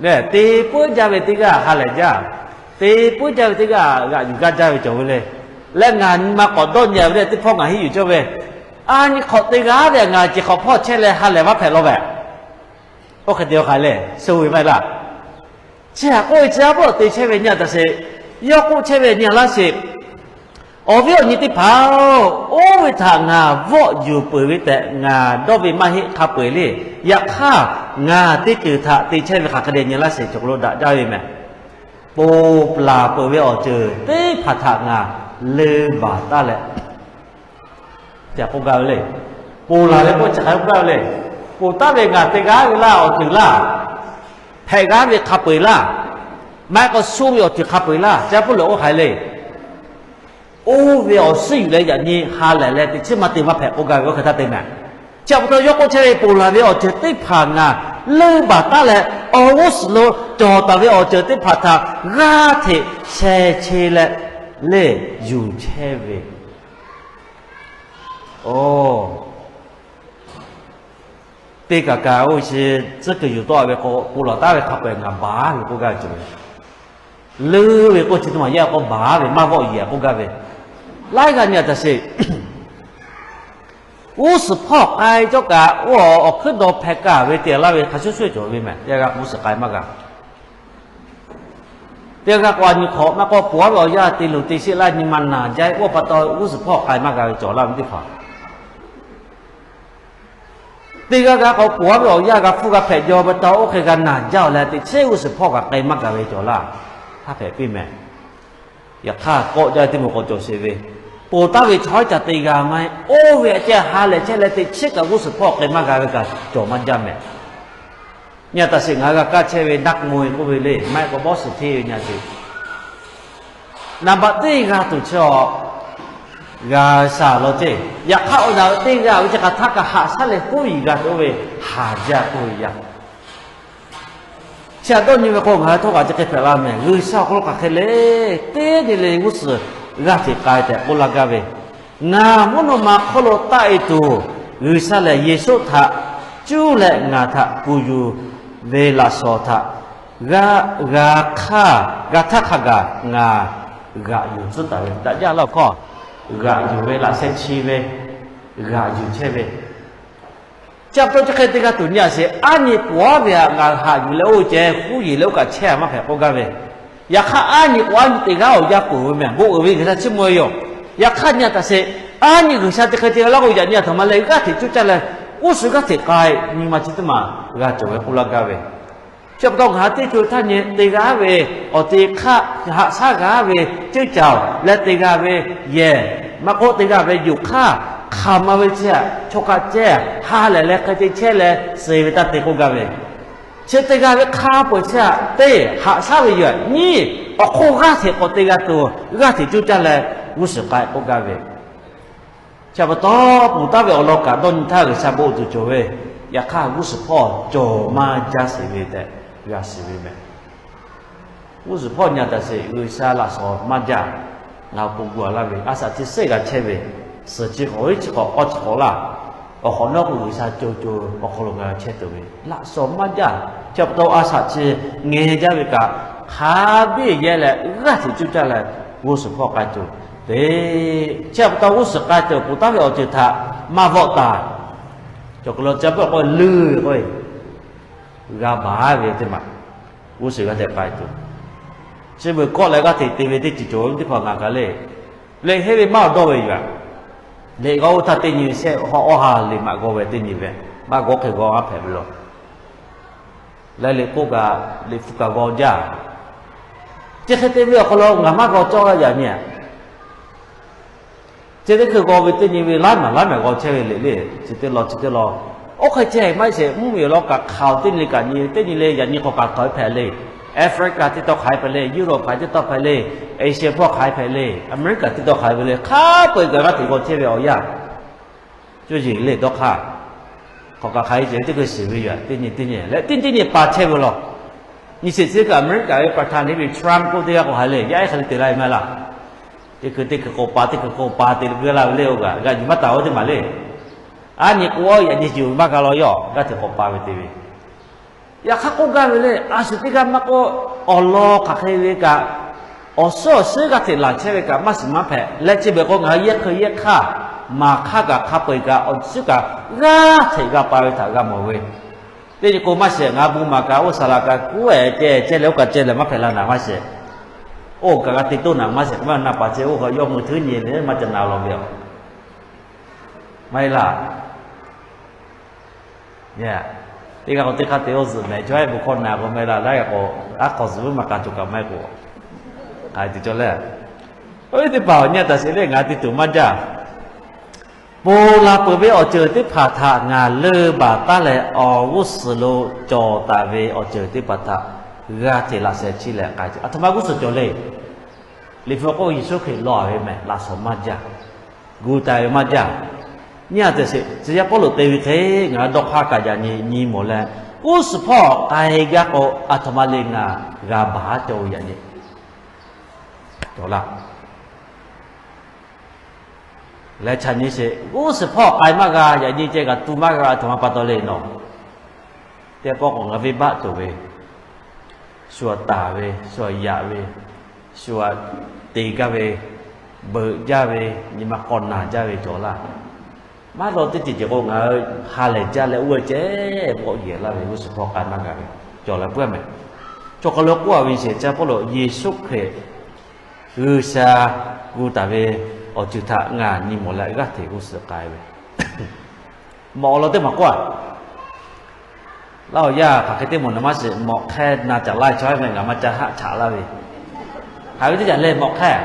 Lehˬ te puiˉ jaˇ ve teˇ g'aˇ ha lehˬ jaˇ. Te puiˉ jaˇ ve teˇ g'aˇ g'aꞈ yuˬ gaˇ jaˇ ve cawˬ ve le. Leh ngaˬ nyi ma k'awꞈ dawˇ nyi ve le teˇ hpawˇ ngaˬ henˇ yuˬ cawˇ ve, a nyi hk'awꞈ te g'a ve ngaˬ ceˬ hk'awꞈ hpawˇ chehˇ leh ha lehˬ maˇ hpehꞈ law ve. Oˇ hk'e te hk'aˬ le, shu ve maˇ heˆ laˇ. Chi htaꞈ k'oˆ ve chi a pawˆ te chehˇ ve nyi a taꞈ sheˍ. Yawˇ k'oˆ chehˇ ve nyi a laˇ sheˍ. Awˬ viˉ awˬ nyi teˇ hpaˍ-oˬ, oˇ ve htaꞈ ngaˬ vawˆ yuˬ peuˬ ve tehꞈ ngaˬ dawˇ ve maˇ heˆ hk'a peu-eˬ le. Yaꞈ hk'aˇ, ngaˬ teˇ ceuˬ htaꞈ te chehˇ ve hk'aˬ hk'e le nyi laˇ sheˍ cawˬ lo daꞈ jaˇ ve mehˬ. Ponˬ laˬ peuˬ ve awˬ ceuˬ teˇ hpaˍ htaꞈ ngaˬ leuˇ baˬ taˉ leh, k'oˆ gaˇ ve le. Ponˬ laˬ ve k'oˆ chi hk'aˬ k'oˆ gaˇ ve le. Ponˬ taˉ ve ngaˬ te g'a ve laˇ awˬ ceuˬ laˇ, hpehꞈ g'a ve hk'a peu-eˬ laˇ, maˇ heˆ k'o shu ve awˬ ceuˬ hk'a peu-eˬ laˇ, ca puiˉ leh oˇ hk'aˬ hk'e le. Oˇ ve awˬ suhˉ yuˬ leh yaꞈ nyi ha lehˬ leh teꞈ chiˉ maˇ te maˇ hpehꞈ k'oˆ gaˇ ve oˇ hk'e htaˇ te mehˬ. Chi pa taw yawˇ k'oˆ chehˇ ve ponˬ laˬ ve awˬ ceuˬ teˇ hpaˍ ngaˬ leuˇ baˬ taˉ leh, awˬ g'uˇ suhˍ lo cawˬ taˍ ve awˬ ceuˬ teˇ hpaˍ htaꞈ g'aˇ hteꞈ sheh che leh le yuˬ chehˇ ve. Oˬ, teˇ kaˬ kaˬ oˇ chi tcuhˉ kuiˬ yuˬ tawˆ ve k'o, ponˬ laˬ taˉ ve hk'a peu-eˬ ngaˬ baˬ ve k'oˆ gaˇ ve cawˬ ve. Leuˇ ve k'oˆ chi teˇ maˬ yaˇ k'o baˬ ve maˇ vawˆ yeˬ k'oˆ gaˇ ve. Laiˉ g'aˇ nyi a taꞈ sheˍ. G'uˇ suhˍ hpawˇ k'ai cawˇ kaꞈ oˇ awˬ hkuiˉ daw hpeh kaˇ ve te laˇ ve hk'a shuˍ shuˍ cawˬ ve mehˬ. Teˇ g'aˇ g'uˇ suhˍ k'ai maˇ g'a. Teˇ g'aˇ k'o a nyi hk'awꞈ maˇ k'awꞈ ponˬ aˉ ve awˬ yanˇ te luˬ te sheˆ laˇ nyi ma naˬ jaˇ-e. Oˇ pa taw g'uˇ suhˍ hpawˇ k'ai maˇ g'a ve cawˬ laˇ ve teˇ hpaˍ. Teˇ g'aˇ g'a k'awꞈ ponˬ aˉ ve awˬ yanˇ g'a hpfuhˇ g'a hpehꞈ jaw pa taw oˇ hk'e g'a naˬ jaˇ-oˬ leh teꞈ chehˇ g'uˇ suhˍ hpawˇ kaꞈ k'ai maˇ g'a ve cawˬ laˇ. Hk'a hpehꞈ piˇ mehˬ. Yaꞈ hk'aˇ kawˆ jaˇ ve teˇ moˍ k'awꞈ cawˬ sheˍ ve, ponˬ taˉ ve chaw haiˉ ca te g'a maˇ heˆ. Oˇ ve aꞈ ceh ha lehˬ chehˇ leh teꞈ chehˇ kaꞈ g'uˇ suhˍ hpawˇ k'ai maˇ g'a ve kaꞈ cawˬ maˇ jaˇ mehˬ. Nyi a taꞈ sheˍ ngaˬ hui g'a kaˇ chehˇ ve naˆ k'o e k'oˆ ve le, maˇ heˆ k'o bawˇ shiˍ hteˇ ve nyi a sheˍ. Naˍ baꞈ teˇ g'aˇ tuˬ chi awˬ g'a shaˍ law ceˇ. Yaꞈ hk'aˇ awˬ naˬ teˇ g'aˇ ve chi hk'aˬ htaˇ kaꞈ haꞈ shaˉ leh huˉ yiˍ g'a tuˬ oˇ ve haˍ jaˇ k'oˆ ve yaˇ. Chi htaꞈ dawˇ nyi ve k'o ngaˬ hui htawˇ kaꞈ chi hk'e hpehꞈ la mehˬ. G'uiˬsha awˬ hk'aw lo hk'aˬ hk'e le, teˇ nyi le g'uˇ suhˍ g'aˇ hteꞈ k'ai tehꞈ k'oˆ laˇ gaˇ ve, ngaˬ mvuhˇ naw ma hk'oˆ lo taˆ e tuˬ, G'uiˬsha lehˬ Yeˍsuˆ htaꞈ cuˇ leh ngaˬ htaꞈ kuˬ yuˬ ve laꞈ shawnˍ htaꞈ g'a, g'a hk'aˇ, g'a htaˇ hk'a gaˬ ngaˬ g'aꞈ yuˬ tcuhˉ taˍ ve daꞈ jaˇ laˇ hkawˇ, g'aꞈ yuˬ ve laꞈ sheh chi ve, g'aꞈ yuˬ chehˇ ve. Chi pa taw chi hk'e te g'a tuˬ nyi-a sheˍ, aˉ nyi k'oˍ aˉ ve htaꞈ ngaˬ haꞈ yuˬ leh oˇ ceh huˉ yeˬ leh oˇ kaꞈ chehˇ-a maˇ hpehꞈ k'oˆ gaˇ ve. Yaꞈ hk'aˇ aˉ nyi k'oˍ aˉ nyi te g'aˇ awˬ yanˇ peuˬ ve meh, bon uiˍ ve G'uiˬsha chiˇ mvuh ve yoˬ. Yaꞈ hk'aˇ nyi-a taˍ sheˍ, aˉ nyi G'uiˬsha te hk'e te g'a laˇ k'o, yaꞈ nyi aˬ htoꞈ ma leh g'aˇ hteꞈ coˇ caˇ leh g'uˇ suhˍ g'aˇ hteꞈ k'ai nyi ma chi teˇ maˬ g'a cawˬ ve k'oˆ laˇ gaˇ ve. Chi pa taw ngaˬ hui teˇ co htaˇ nyi te g'a ve awˬ te hk'aˇ, haꞈ shaˉ g'a ve ceuˇ caˬ leh te g'a ve yehˬ, maˇ k'oˆ te g'a ve yoˬ hk'aˇ, hk'aˬ ma ve chi htaꞈ chaw hk'a ceh ha lehˬ leh hk'e te chehˇ leh suh ve taˇ te k'oˆ gaˇ ve. Chi te g'a ve hk'a peu-eˬ chi htaꞈ teˇ haꞈ shaˉ ve yoˬ. Nyiˇ, awˬ hk'oˆ g'aˇ hteꞈ k'awꞈ te g'a tuˬ, g'aˇ hteꞈ coˇ caˇ leh g'uˇ suhˍ k'ai k'oˆ gaˇ ve. Chi pa taw, ponˬ taˍ ve awˬ lawn kaꞈ dawˇ nyi htaˇ G'uiˬsha bon tuˬ cawˬ ve, yaꞈ hk'aˇ g'uˇ suhˍ hpawˇ cawˬ maˇ jaˇ sheˍ ve tehꞈ g'a shiˍ ve meh. G'uˇ suhˍ hpawˇ nyi-a taˍ sheˍ, G'uiˬsha laꞈ shawnˍ maˇ jaˇ. Ngaˬ hui k'o gu-a laˇ ve, a shaꞈ chi seˉ g'a chehˇ ve, suhˍ chi hk'awꞈ hiˉ chi hk'awꞈ k'awˇ chi hk'awꞈ laˇ, awˬ hk'awꞈ nawˉ k'o G'uiˬsha co co awˬ hk'aw lo ngaˬ hui chehˇ tuˬ ve laꞈ shawnˍ maˇ jaˇ. Chi pa taw a shaꞈ chi ngeh jaˇ ve kaꞈ, hk'a biˇ yehˇ leh g'aˇ hteꞈ coˇ caˇ leh g'uˇ suhˍ hpawˇ k'ai tuˬ te. Chi pa taw g'uˇ suhˍ k'ai tuˬ ponˬ taˍ ve awˬ ceuˬ htaꞈ maˇ vawˆ taˍ. Cawˬ k'o la ca beuˆ k'oˆ leuˬ k'o, g'a baˬ ve teˇ maˬ g'uˇ suhˍ g'a tehꞈ k'ai tuˬ, chi beuꞈ kawˆ leh g'aˇ hteꞈ te ve teˇ ceuˬ cawˬ ve teˇ hpaˍ ngaˬ kaꞈ le, lehˬ henˇ ve maˇ awˬ dawˇ ve yoˬ. Lehˬ g'a oˇ htaˇ teˇ nyi shehˆ hawˉ awˇ ha lehˬ maꞈ g'aw ve teˇ nyi ve, maˇ g'aw hk'e g'aw maˇ hpehꞈ ve law. Leh liꞈ k'oˆ kaꞈ, liꞈ hpu kaꞈ g'aw jaˇ. Chi hk'e te ve awˬ hk'aw lo ngaˬ maˇ g'aw cawˇ g'a yaꞈ nyi-a. Chi teˇ hkui g'aw ve teˇ nyi ve laiˉ maˬ laiˉ maˬ g'aw chehˇ ve le le, chi teˇ law chi teˇ law. Oˇ hk'e ceh maˇ heˆ sheˍ, mvuhˇmiˬ awˬ lawn kaꞈ hk'aoˍ teˇ nyi kaꞈ nyi, teˇ nyi le yaꞈ nyi k'awꞈ kaꞈ hk'aoˍ hpehꞈ le. Africa teˇ tawˇ hk'aˬ hk'e hpehꞈ le, Europe hk'aˬ hk'e teˇ tawˇ hpehꞈ le, Asia hpawˇ hk'aˬ hk'e hpehꞈ le, America teˇ tawˇ hk'aˬ hk'e hpehꞈ le, hk'a peu-eˬ kaꞈ g'aˇ hteꞈ g'aw chehˇ ve awˬ yanˇ. Cuˇ yiˍ le dawˇ hk'aˇ, k'awꞈ kaꞈ hk'aˬ hk'e ceh ve teˇ hkui shiˍ ve yoˬ. Teˇ nyi teˇ nyi leh teˇ nyi teˇ nyi pa chehˇ ve law. Nyi sheˍ chi kaꞈ America ve ประธานาธิบดี Trump k'oˆ teˇ g'aˇ k'o hk'aˬ le, yaˇ ehˉ hk'aˬ le te laˇ ve maˇ heˆ laˇ. Teˇ hkui teˇ hkui k'awꞈ pa, teˇ hkui k'awꞈ pa te g'uiˇ laˇ ve le, oˇ kaꞈ g'a yuˬ maˇ taˍ-o teˇ maˬ le. Aˉ nyi k'o yaꞈ nyi yuˬ maˇ g'a law yoˬ, g'aˇ hteꞈ k'awꞈ pa ve te ve. Yaꞈ hk'aˇ k'oˆ gaˇ ve le, a shu teˇ g'aˇ maˇ k'oˆ, awˬ lawn hk'aˬ hk'e ve kaꞈ, awˬ suhˉ awˬ suhˉ g'aˇ hteꞈ laˬ chehˇ ve kaꞈ maˇ shiˍ maˇ hpehꞈ leh, chi beuꞈ k'o ngaˬ hui yehˇ hk'e yehˇ hk'aˇ, maˍ hk'aˇ kaꞈ hk'a peu-eˬ kaꞈ awˬ suhˉ kaꞈ g'aˇ hteꞈ g'a pa ve htaꞈ g'a mawˬ ve. Teˇ nyi k'o maˇ shiˍ, ngaˬ bon maˍ kaꞈ oˇ saˍ laꞈ kaꞈ kuˉ-ehˍ ceh ceh leh oˇ kaꞈ ceh leh maˇ hpehꞈ la naˍ maˇ shiˍ. Oˇ kaꞈ g'a te toˇ naˍ maˇ shiˍ, maˇ na paˍ ceh oˇ hk'aw yawˇ mui hteˉ nyi leh maˇ ca na law ve yoˬ. Maˇ heˆ laˇ. Teˇ g'aˇ k'o teˇ hk'aˇ te oˇ zuhꞈ mehˍ chaw ehˉ bon hkawˇ na k'o maˇ heˆ laˇ, laˇ g'a k'o, aˉ hk'aw zuhꞈ vuˉ maˇ k'a tuˬ kaꞈ maˇ heˆ k'o, k'ai tuˬ cawˬ leh, oˇ ve teˇ hpaˍ awˬ nyi-a taˍ sheˍ le, ngaˬ hui te tuˬ maˇ jaˇ. Ponˬ laˬ peuˬ ve awˬ ceuˬ teˇ hpaˍ htaꞈ ngaˬ leunˇ baˬ taˉ leh awˬ g'uˇ suhˍ lo cawˬ taˍ ve awˬ ceuˬ teˇ hpaˍ htaꞈ g'a hteꞈ laꞈ sheh chiˇ leh k'ai ce. Aˬ htoꞈ ma g'uˇ suhˍ cawˬ le. Liꞈ hpu k'oˆ Yeˍsuˆ Hkriꞈ lawˬ-a ve mehˍ, laꞈ shawnˍ maˇ jaˇ, gu taˍ ve maˇ jaˇ. Nyi-a taˍ sheˍ, tcuh yaˇ Pawˇluꞈ te ve hk'e ngaˬ hui dawˇ hk'aˇ kaꞈ yaꞈ nyi nyi mawˬ leh, g'uˇ suhˍ hpawˇ k'ai gaˇ k'o, aˬ htoꞈ ma le ngaˬ g'a baˬ cawˇ ve yaꞈ nyi cawˬ laˇ. Leh chaꞈ nyi sheˍ, g'uˇ suhˍ hpawˇ k'ai maˇ g'a, yaꞈ nyi ceh kaꞈ tu maˇ g'a, aˬ htoꞈ ma pa taw le nawˬ. Teˇ pawˆ k'awꞈ ngaˬ venˇbaˆ cawˬ ve, shu aꞈ taˍ ve, shu aꞈ yaꞈ ve, shu aꞈ te gaˇ ve, beuꞈ jaˇ ve, nyi ma k'awꞈ naˬ jaˇ ve cawˬ laˇ. Maˇ dawˇ teˇ ceuˬ ceuˬ k'o, ngaˬ hui ha lehˬ jaˇ leh oˇ ve ceh bawˆ yehˬ laˇ ve g'uˇ suhˍ hpawˇ k'ai maˇ g'a ve cawˬ leh puiˉ-a mehˍ. Chaw hk'aw lo k'oˆ-a ve sheˍ, tcuh yaˇ Pawˇluꞈ Yeˍsuˆ Hkriꞈ G'uiˬsha gu taˍ ve awˬ ceuˬ htaꞈ ngaˬ nyi mawˬ leh g'aˇ hteꞈ g'uˇ suhˍ k'ai ve. Mawꞈ awˬ lawn teˇ maˬ k'oˆ-a, laˇ awˬ yaˇ hk'aˬ hk'e teˇ mawˬ na maˇ shiˍ, mawꞈ hk'ehˇ na caꞈ laˇ ve chaw ehˉ meh, ngaˬ maˇ ca haˆ chaꞈ laˇ ve. Hk'aˬ ve teˇ caꞈ lehˬ mawꞈ hk'ehˇ.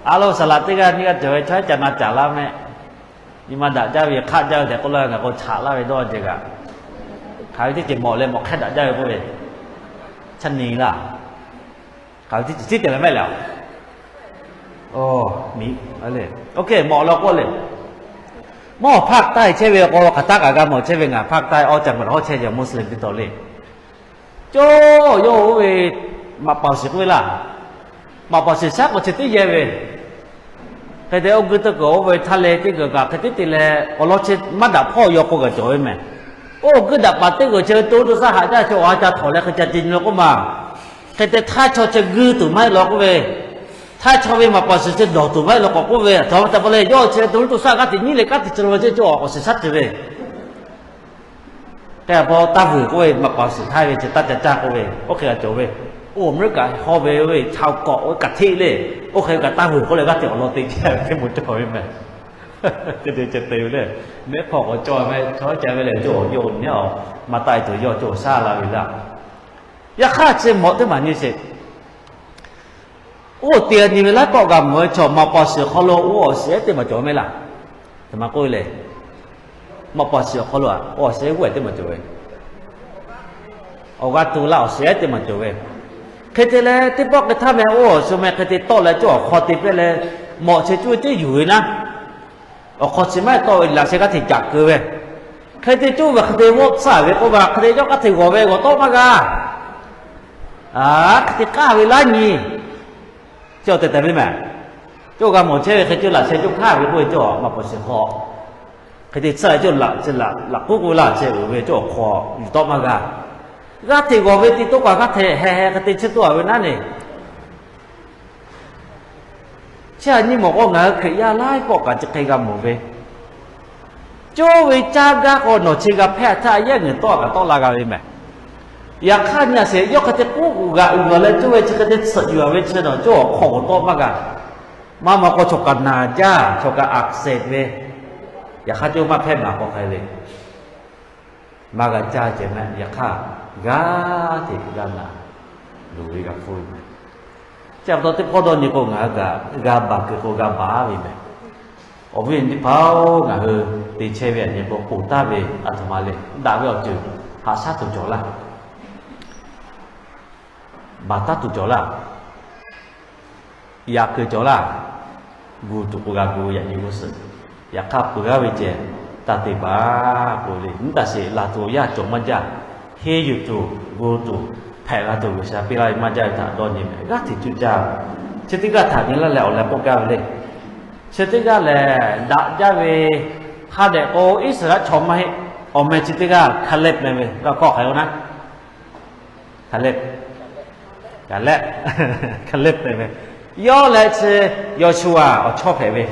A lo saˍ laꞈ teˇ g'aˇ nyiˇ g'aˇ cawˬ ve chaw ehˉ ca na caꞈ laˇ meh. Nyi ma daꞈ jaˇ ve hk'aˆ jaˇ ve tehꞈ k'oˆ laˇ ve ngaˬ k'o chaꞈ laˇ ve dawˇ ceh kaꞈ. Hk'aˬ ve teˇ ceuˬ mawꞈ leh mawꞈ hk'ehˇ daꞈ jaˇ ve k'oˆ ve, chaˇ nyi laˇ. Hk'aˬ ve teˇ ceuˬ tiˉ te leh mehˆ lehˬ, oˇ, miꞈ, oˇ, mawꞈ law k'oˆ le. Mawˇ hpaˇ taiˇ chehˇ ve k'o hk'aˬ htaˇ kaꞈ g'a mawˬ chehˇ ve, ngaˬ hpaˇ taiˇ awˇ ca maˬ hawˉ chehˇ ve Muslim teˇ taw le. Cawˇ yawˇ oˇ ve maꞈ paoˬ shiˍ k'oˆ ve laˇ. Maꞈ paoˬ shiˍ shaˉ k'awꞈ chi tiˉ yehˇ ve, hk'e te oˇ g'uˇ teˇ kuiˬ oˇ ve htaˇ leh teˇ kuiˬ kaꞈ hk'e tiˉ te leh awˬ lawn chi maˇ daꞈ hpawˇ yaw k'o kaꞈ cawˬ ve mehˍ. Oˇ g'uiˇ daꞈ paˍ teˇ g'uiˬ chi to to saˇ haꞈ jaˇ, chi awˬ ha ca htawnˍ leh hk'e ca te nyi la k'oˆ ma. Hk'e te htaˇ chaw chi guiˇ tuˬ maˇ heˆ law k'oˆ ve, htaˇ chaw ve maꞈ paˍ suhˍ chi dawˬ tuˬ maˇ heˆ law k'awꞈ k'oˆ ve, a htaꞈ ma htaꞈ pa leh yawˇ chi to to saˇ g'aˇ teꞈ nyiˉ leh kanˉ te chi la ve ceh cawˬ awˬ shiˍ shaˉ te ve. K'ai a paw taˇ vuiˬ k'oˆ ve, maꞈ paˍ suhˍ htaˇ ve chi taˇ ca caˇ k'oˆ ve, oˇ hk'e g'a cawˬ ve. Oˇ Aˍmeˍriˆkaꞈ haw ve ve chaw kawꞈ ve kaꞈ hteˆ le, oˇ hk'e ve kaꞈ taˇ vuiˬ k'oˆ leh g'aˇ teꞈ awˬ lawn te ca ve teˇ moˍ cawˬ ve meh. Hk'e te ceh te ve le, mehˉ hpawˇ k'awꞈ cawˬ ve, chaw ca ve lehˬ cawˬ yawˇ nehˉ awˬ maˇ taˆ e tuˬ yawˇ cawˬ shaˉ la ve laˇ. Yaꞈ hk'aˇ chi mawꞈ teˇ maˬ nyi sheˍ. Oˇ te nyi ve laiˉ pawˆ g'a mawˬ ve chaw maꞈ paˍ suhˍ awˬ hk'aw lo oˇ awˬ shiˍ ehˉ teˇ maˬ cawˬ mehˉ laˇ. Hk'e ma k'oˆ ve le, maꞈ paˍ suhˍ awˬ hk'aw lo a, oˇ awˬ shiˍ ehˉ g'uˇ ehˉ teˇ maˬ cawˬ ve, awˬ g'a tuˬ la awˬ shiˍ ehˉ teˇ maˬ cawˬ ve. Hk'e te leh teˇ pawˆ k'ai htaˇ meh oˇ awˬ shu meh hk'e te tawˆ leh cawˬ awˬ hk'aw te pehˇ leh, mawꞈ chi cuˇ ve teˇ yuˬ ve naˉ, awˬ hk'aw chi maˇ heˆ tawˆ ve laꞈ sheh g'aˇ hteꞈ caꞈ keu ve. Hk'e te cuˇ ve hk'e te vawˆ tsuhˇ ve k'oˆ ma, hk'e te yawˇ g'aˇ hteꞈ g'awˬ ve g'awˬ tawˆ maˇ g'a. Aˬ, hk'e te k'aˇ ve laˇ nyi. Chi awˬ tehˬ tehˬ ve mehˬ. Cawˇ g'a mawˬ chehˇ ve hk'e cuˇ laꞈ sheh cuˇ hk'aˇ ve k'oˆ ve cawˬ maꞈ paˍ suhˍ hk'aw, hk'e te tsuhˇ ve cawˬ laꞈ k'oˆ k'oˆ ve laˇ chehˇ uiˍ ve cawˬ awˬ hk'aw yuˬ tawˆ maˇ g'a. G'aˇ hteꞈ g'awˬ ve te toˇ kaꞈ g'aˇ hteꞈ heh heh hk'e te chehˇ tuˬ a ve naˉ ne. Chi aꞈ nyi mawˬ k'o ngaˬ hui Hkriꞈ yaˇ laiˉ pawˆ kaꞈ chi hk'e g'a mawˬ ve, cawˇ ve caˇ gaˇ k'o nawˬ chi g'a hpehˇ htaˇ yehˇ ngeuˍ tawˆ kaꞈ tawˆ la g'a ve mehˬ. Yaꞈ hk'aˇ nyi a sheˍ, yawˇ hk'e te k'oˆ g'aꞈ uiˍ g'a leh cawˇ ve chi hk'e te tsuhꞈ yuˬ a ve chi nawˬ cawˇ awˬ hk'aw k'awꞈ tawˆ maˇ g'a. Maˇ ma k'o chaw kaꞈ naˬ jaˇ, chaw kaꞈ aꞈ shehˍ ve, yaꞈ hk'aˇ cawˇ maˇ hpehˇ maˍ k'awꞈ hk'e le. Maˇ g'a caˇ ceh mehˆ, yaꞈ hk'aˇ g'aˇ hteꞈ g'a naˬ luˬ ve g'a hpuˇ ve mehˬ. Chi pa taw teˇ hpawˇ dawˇ nyi k'o ngaˬ hui kaꞈ g'a baˬ kuiˬ k'o g'a baˬ ve mehˬ. Awˬ viˉ awˬ nyi teˇ hpaˍ-oˬ, ngaˬ hui te chehˇ ve aꞈ nyi k'o ponˬ taˍ ve aˬ htoꞈ ma le, daꞈ ve awˬ ceuˬ haꞈ shaˉ tuˬ cawˬ laˇ, baˬ taˉ tuˬ cawˬ laˇ, yaꞈ kuiˬ cawˬ laˇ, gu tuˬ k'o g'a gu ve yaꞈ nyi g'uˇ suhˍ. Yaꞈ hk'aˇ peuˬ g'aˇ ve ceh taˇ te baˬ k'o le, nyiˇ taˍ sheˍ laˬ tuˬ yaˇ cawˬ maˇ jaˇ. Henˇ yuˬ tuˬ gu tuˬ hpehꞈ g'a tuˬ G'uiˬsha piˇ laˇ ve maˇ jaˇ ve htaꞈ dawˇ nyi mehˬ. G'aˇ hteꞈ cuˇ caˇ. Chi teˇ g'aˇ htaꞈ nyi laˇ leh awˬ leh k'oˆ gaˇ ve le. Chi teˇ g'aˇ lehˬ daꞈ jaˇ ve hk'a dehꞈ k'o Iˉsaˍreˍlaˆ chaw maˇ heˆ. Awˬ meh chi teˇ g'aˇ Hkaˍlehˆ meh ve, g'a hkawˇ hk'aˬ hk'e k'o naˉ, Hkaˍlehˆ, Hkaˍlehˆ, Hkaˍlehˆ meh ve, yawˇ leh chi Yawˇshuˆaꞈ awˬ chawˇ hpehꞈ ve,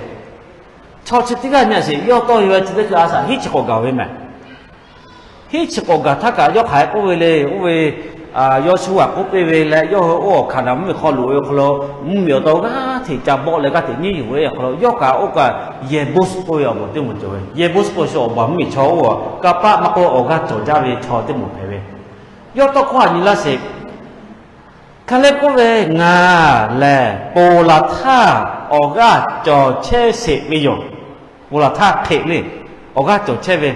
chaw chi teˇ g'aˇ nyi a sheˍ, yawˇ tawˇ ve chi teˇ hkui a shaꞈ hiˉ chi k'awꞈ gaˬ ve mehˬ. Hiˉ chi k'awꞈ gaˬ htaˇ kaꞈ yawˇ hk'aˬ hk'e k'oˆ ve le, oˇ ve Yawˇshuˆaꞈ k'oˆ piˇ ve leh yawˇ hui oˇ awˬ Hkaˍnanˍ mvuhˇmiˬ hk'aw loꞈ ve awˬ hk'aw lo mvuhˇmiˬ awˬ to g'aˇ hteꞈ ca bawˆ leh g'aˇ hteꞈ nyiˉ yuˬ ve awˬ hk'aw lo yawˇ kaꞈ oˇ kaꞈ Yeˍbuˆ k'oˆ ve awˬ moˍ teˇ moˍ cawˬ ve. Yeˍbuˆ k'o shu awˬ baˬ mvuhˇmiˬ chaw oˇ a kanˇ paˆ maˇ k'oˆ awˬ g'aˇ cawˬ jaˇ ve chaw teˇ moˍ hpehꞈ ve. Yawˇ tawˇ hkawˇ a nyi laˇ sheˍ. Hkaˍlehˆ k'oˆ ve, Ngaˬ lehˬ ponˬ laˬ htaˇ awˬ g'aˇ cawˬ chehˇ sheˍ ve yoˬ. Ponˬ laˬ htaˇ hk'e le, awˬ g'aˇ cawˬ chehˇ ve,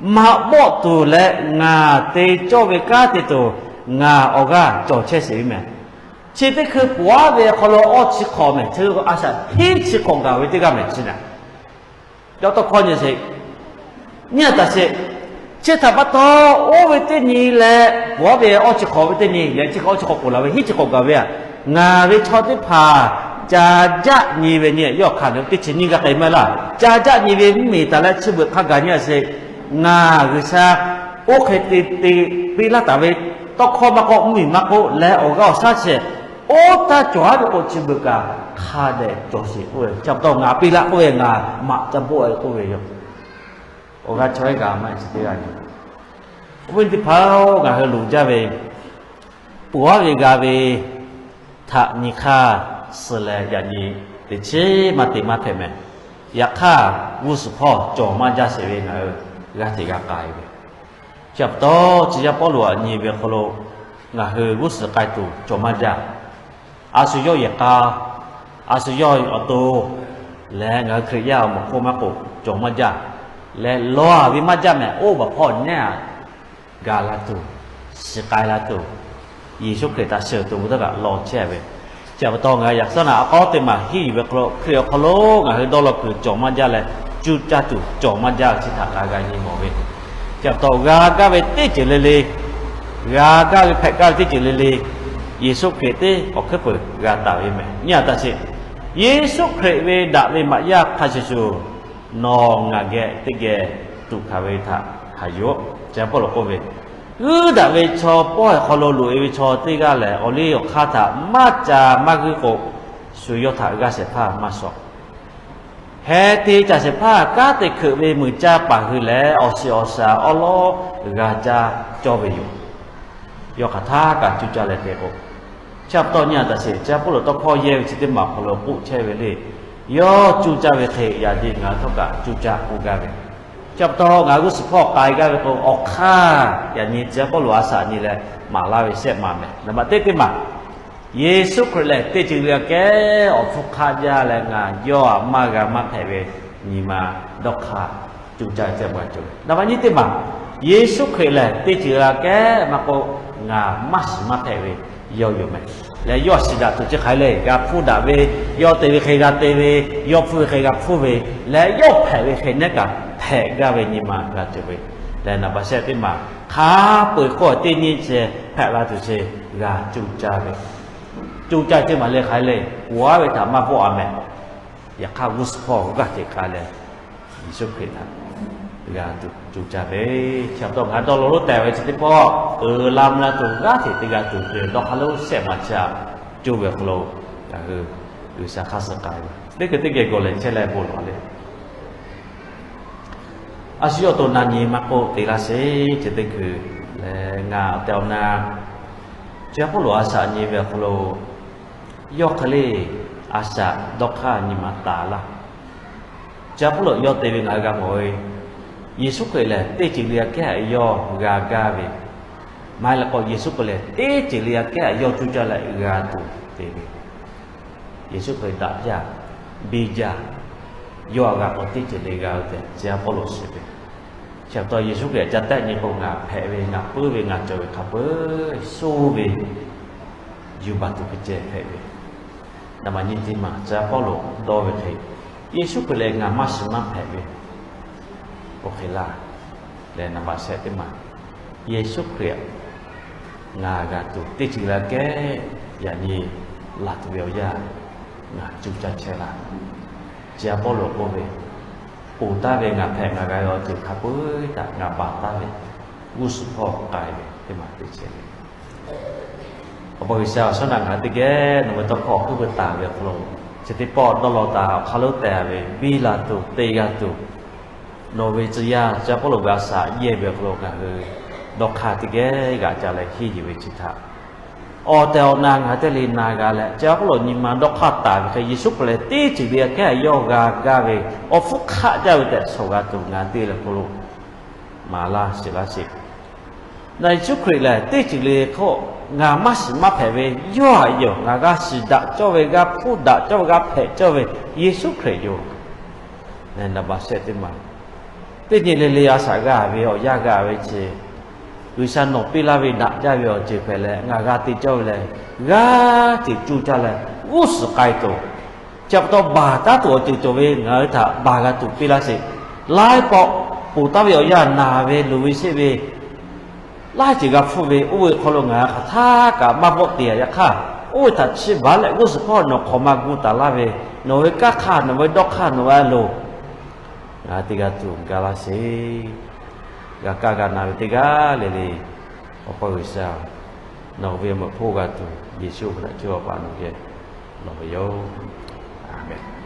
maꞈ bawˆ tuˬ leh ngaˬ te cawˇ ve kanˉ te tuˬ ngaˬ awˬ g'aˇ cawˬ chehˇ sheˍ ve mehˬ. Chi teˇ hkui ponˬ aˉ ve awˬ hk'aw lo awˇ chi hk'awꞈ mehˬ, chi a shaꞈ hiˉ chi hk'awꞈ gaˬ ve teˇ g'aˇ mehˬ chi naˬ. Yawˇ tawˇ hkawˇ nyi sheˍ. Nyi a taˍ sheˍ. Chi htaꞈ pa taw, oˇ ve teˇ nyi leh ponˬ aˉ ve awˇ chi hk'awꞈ ve teˇ nyi leh chi hk'awꞈ awˇ chi hk'awꞈ ponˬ laˬ ve hiˉ chi hk'awꞈ gaˬ ve a, ngaˬ ve chaw teˇ hpaˍ ca jaˆ nyi ve nyi, yawˇ hk'aˬ hk'e teˇ chi nyiˇ g'aˇ k'ai maˇ laˇ. Ca jaˆ nyi ve mvuhˇmiˬ taˍ leh chi beuꞈ hk'a gaˬ nyi a sheˍ. Ngaˬ G'uiˬsha oˇ hk'e te te piˇ laˇ taˍ ve tawˇ hkawˇ maˇ k'oˆ, mvuhˇmiˬ maˇ k'oˆ leh awˬ g'aˇ awˬ shaˉ chi oˇ taˇ cawˬ aˉ ve k'o chi beuꞈ kaꞈ hk'a dehꞈ cawˬ sheˍ k'oˆ ve. Chi pa taw ngaˬ piˇ laˇ k'oˆ ve, ngaˬ maꞈ ca bawˆ ve k'oˆ ve yoˬ. Awˬ g'aˇ chaw ehˉ g'a maˇ heˆ chi teˇ g'aˇ nyi. Awˬ viˉ teˇ hpaˍ-oˬ, ngaˬ hui loˍ jaˇ ve ponˬ aˉ ve g'a ve htaꞈ nyi hk'aˇ suh leh yaꞈ nyi teˇ chiˉ maˇ te maˇ hpehꞈ mehˬ. Yaꞈ hk'aˇ g'uˇ suhˍ hpawˇ cawˬ maˇ jaˇ sheˍ ve ngaˬ hui g'aˇ hteꞈ g'a k'ai ve. Chi pa taw, tcuh yaˇ Pawˇluꞈ aꞈ nyi ve awˬ hk'aw lo ngaˬ hui g'uˇ suhˍ k'ai tuˬ cawˬ maˇ jaˇ. A shu yawˇ yehˬ k'a, a shu yawˇ awˬ to lehˬ, ngaˬ hui Hkriꞈ yaˇ awˬ moˍ hk'oˆ maˇ k'oˆ cawˬ maˇ jaˇ. Leh lawˬ a ve maˇ jaˇ mehˬ, oˇ baˬ hpawˇ nehˉ a gaˬ la tuˬ, shiˍ k'ai la tuˬ, Yeˍsuˆ Hkriꞈ htaꞈ sheuˍ tuˬ ve htaˇ kaꞈ lawˬ chehˇ ve. Chi pa taw ngaˬ hui yaꞈ suhˉ naꞈ a k'aw teˇ maˬ hiˉ yuˬ ve hk'aw lo Hkriꞈ awˬ hk'aw lo ngaˬ hui dawˇ law kuiˬ cawˬ maˇ jaˇ leh, cuˇ caˇ tuˬ cawˬ maˇ jaˇ ve chi htaꞈ kaꞈ g'a nyi mawˬ ve. Chi pa taw g'a gaˇ ve teˇ ceuˬ le le, g'a gaˇ ve hpehꞈ gaˇ ve teˇ ceuˬ le le, Yeˍsuˆ Hkriꞈ teˇ awˬ hkuiˉ peuˬ g'a taˍ ve mehˬ. Nyi a taˍ sheˍ. Yeˍsuˆ Hkriꞈ ve daꞈ ve maꞈ yaˇ hk'a shuˍ shuˍ nawˬ ngaˬ geh teˇ geh tuꞈ hkanˍ ve htaꞈ haꞈ yuˬ-oˆ. Pawˇluꞈ k'oˆ ve, g'uiˇ daꞈ ve chaw pawehˇ hk'aw lo loꞈ e ve chaw teˇ g'aˇ lehˬ, awˬ liˇ awˬ hk'aˇ htaꞈ maˇ ca maˇ g'uiˇ k'o, shu yawˇ htaꞈ g'aˇ shehˍ hpaˇ maˇ shawˍ. Heh te caˬ shehˍ hpaˇ kanˉ te hkeuꞈ ve muiˬ caˇ paˍ hui leh awˬ shiˍ awˬ shaˍ awˉ lawˉ g'a caˇ cawˇ ve yoˬ. Yawˇ hk'aˬ htaˇ kaꞈ cuˇ caˇ leh te k'o, chi pa taw nyi a taꞈ sheˍ, chi Pawˇluꞈ tawˇ hkawˇ yehˇ ve chi teˇ maˬ hk'aw lo k'oˆ chehˇ ve le. Yawˇ cuˇ caˇ ve hk'e yaꞈ nyi ngaˬ hui htawˇ kaꞈ cuˇ caˇ k'oˆ gaˇ ve. Chi pa taw ngaˬ hui g'uˇ suhˍ hpawˇ k'ai gaˇ ve k'o, awˬ hk'aˇ yaꞈ nyi chi Pawˇluꞈ a shaꞈ nyi leh maˍ laˇ ve shehˆ maˬ mehˍ. Naˍ baꞈ teˇ teˇ maˬ, Yeˍsuˆ Hkriꞈ lehˬ teˇ ceuˬ le aꞈ kehˉ awˬ hpfuhˇ hk'aˆ jaˇ leh ngaˬ yawˇ htaꞈ maˇ g'a maˇ hpehꞈ ve nyi ma dawˇ hk'aˇ cuˇ caˇ ceh maˇ cawˬ ve. Naˍ baꞈ nyiˇ teˇ maˬ, Yeˍsuˆ Hkriꞈ lehˬ teˇ ceuˬ le aꞈ kehˉ maˇ k'oˆ, ngaˬ maˇ shiˍ maˇ hpehꞈ ve yawˇ yoˬ mehˍ. Leh yawˇ shiˍ daꞈ tuˬ chi hk'aˬ hk'e le, g'a hpfuhˇ daꞈ ve, yawˇ te ve hk'e g'a te ve, yawˇ hpfuhˇ ve hk'e g'a hpfuhˇ ve, leh yawˇ hpehꞈ ve hk'e nehˉ kaꞈ hpehꞈ gaˇ ve nyi ma g'a cawˬ ve. Leh naˍ baꞈ shehˆ teˇ maˬ, hk'a peu-eˬ hk'oˆ teˇ nyi chi hpehꞈ la tuˬ chi g'a cuˇ caˇ ve. Cuˇ caˇ teˇ maˬ le hk'aˬ hk'e le, k'oˍ aˉ ve htaꞈ maˇ bvuhˆ a mehˍ. Yaꞈ hk'aˇ g'uˇ suhˍ hpawˇ g'aˇ hteꞈ k'ai leh, Yeˍsuˆ Hkriꞈ htaꞈ g'a tuˬ cuˇ caˇ ve. Chi pa taw ngaˬ hui dawˇ law lonˉ tehˬ ve chi teˇ pawˆ uiˍ la mvuh la tuˬ g'aˇ hteꞈ te g'a tuˬ ve dawˇ hk'aˇ lonˉ shehˆ maˬ chi aꞈ cuˇ ve awˬ hk'aw lo ngaˬ hui G'uiˬsha hk'aˇ suh k'ai ve teˇ hkui teˇ geh gawˬ leh chehˇ leh bon lawˬ le. A shu yawˇ to na nyi maˇ k'oˆ te laˇ sheˍ. Chi teˇ hkui lehˬ ngaˬ tehˬ awˬ na, chi Pawˇluꞈ a shaꞈ nyi ve awˬ hk'aw lo yawˇ hk'e le a shaꞈ dawˇ hk'aˇ nyi ma taˍ laˇ. Chi Pawˇluꞈ yawˇ te ve ngaˬ hui g'a mawˬ ve, Yeˍsuˆ Hkriꞈ lehˬ teˇ ceuˬ le aꞈ kehˉ htaꞈ yawˇ g'a gaˇ ve, maˇ heˆ leh k'o Yeˍsuˆ Hkriꞈ lehˬ teˇ ceuˬ le aꞈ kehˉ htaꞈ yawˇ cuˇ caˇ leh g'a tuˬ te ve. Yeˍsuˆ Hkriꞈ daꞈ jaˇ, biˇ jaˇ, yawˇ htaꞈ g'a k'o teˇ ceuˬ le g'a ve tehꞈ chi Pawˇluꞈ shiˍ ve. Chi pa taw Yeˍsuˆ Hkriꞈ ca tehˆ nyi k'o ngaˬ hpehꞈ ve, ngaˬ puiˉ ve, ngaˬ cawˬ ve hk'a peu-eˬ suh ve yuˬ baˬ tuˬ hk'e ceh hpehꞈ ve. Naˍ baꞈ nyi teˇ maˬ chi Pawˇluꞈ dawˇ ve hk'e, Yeˍsuˆ Hkriꞈ lehˬ ngaˬ maˇ shiˍ maˇ hpehꞈ ve k'o hk'e laˇ. Leh naˍ baꞈ shehˆ teˇ maˬ, Yeˍsuˆ Hkriꞈ ngaˬ g'a tuˬ teˇ ceuˬ le aꞈ kehˉ yaꞈ nyi laˬ tuˬ ve awˬ yanˇ ngaˬ cuˇ caˇ chehˇ laˇ. Chi Pawˇluꞈ k'oˆ ve, ponˬ taˍ ve ngaˬ hpehꞈ ngaˬ g'a ve awˬ ceuˬ hk'a peu-eˬ htaꞈ ngaˬ baˬ taˍ ve, g'uˇ suhˍ hpawˇ k'ai ve teˇ maˬ te chehˇ ve. Awˬ pa G'uiˬsha awˬ shawˉ naꞈ ngaˬ hui teˇ geh nawˬ ve tawˇ hkawˇ awˬ hkuiˉ puiˉ taˍ ve awˬ hk'aw lo, chi teˇ pawˆ dawˇ law taˍ awˬ hk'aˇ lonˉ tehˬ ve biˇ la tuˬ te g'a tuˬ, nawˬ ve tcuh yaˇ chi Pawˇluꞈ ve a shaꞈ yehˇ ve awˬ hk'aw lo ngaˬ hui dawˇ hk'aˇ teˇ geh g'aꞈ ca leh henˇ yuˬ ve chi htaꞈ awˬ tehˬ awˬ na ngaˬ hui teˇ le na g'a leh, chi Pawˇluꞈ nyi ma dawˇ hk'aˇ taˍ ve hk'e Yeˍsuˆ Hkriꞈ lehˬ teˇ ceuˬ le aꞈ kehˉ htaꞈ yawˇ g'a gaˇ ve awˬ hpfuhˇ hk'aˆ jaˇ ve tehꞈ shawˍ g'a tuˬ ngaˬ hui teˇ le hk'aw lo maˍ laˇ shiˍ laˇ sheˍ. Ngaˬ Yeˍsuˆ Hkriꞈ lehˬ teˇ ceuˬ le hk'oˆ ngaˬ maˇ shiˍ maˇ hpehꞈ ve yawˇ htaꞈ yoˬ. Ngaˬ g'a shiˍ daꞈ cawˇ ve, g'a hpuˇ daꞈ cawˇ ve, g'a hpehꞈ cawˇ ve Yeˍsuˆ Hkriꞈ yoˬ. Leh naˍ baꞈ shehˆ teˇ maˬ, teˇ nyi le le a shaꞈ g'a ve awˬ yanˇ g'a ve chi, G'uiˬsha nawˬ piˇ laˇ ve daꞈ jaˇ ve awˬ ceuˬ hpehꞈ leh ngaˬ g'a te cawˇ ve lehˬ, g'aˇ hteꞈ cuˇ caˇ leh g'uˇ suhˍ k'ai tuˬ, chi pa taw baˬ taˉ tuˬ awˬ ceuˬ cawˬ ve ngaˬ hui htaꞈ baˬ g'a tuˬ piˇ laˇ sheˍ. Laiˉ pawˆ ponˬ taˍ ve awˬ yanˇ naˬ ve luˬ ve sheˆ ve laiˉ ceuˬ g'a hpfuhˇ ve, oˇ ve hk'aw lo ngaˬ hui hk'aˬ htaˇ kaꞈ maˇ bawˆ te a. Yaꞈ hk'aˇ, oˇ ve htaꞈ chi baˬ leh g'uˇ suhˍ hpawˇ nawˬ hk'awꞈ ma gu taˍ laˇ ve, nawˬ ve kanˉ hk'aˇ, nawˬ ve dawˇ hk'aˇ, nawˬ ve a loˍ ngaˬ hui te g'a tuˬ ga laˇ sheˍ. G'a kaˇ g'a na ve teˇ g'aˇ le le, Awˬ pa G'uiˬsha, nawˬ ve mawꞈ hpawˇ g'a tuˬ Yeˍsuˆ ve htaꞈ cawˇ a paˍ nawˬ geh lawˬ ve yoˬ. Aˍmenˍ.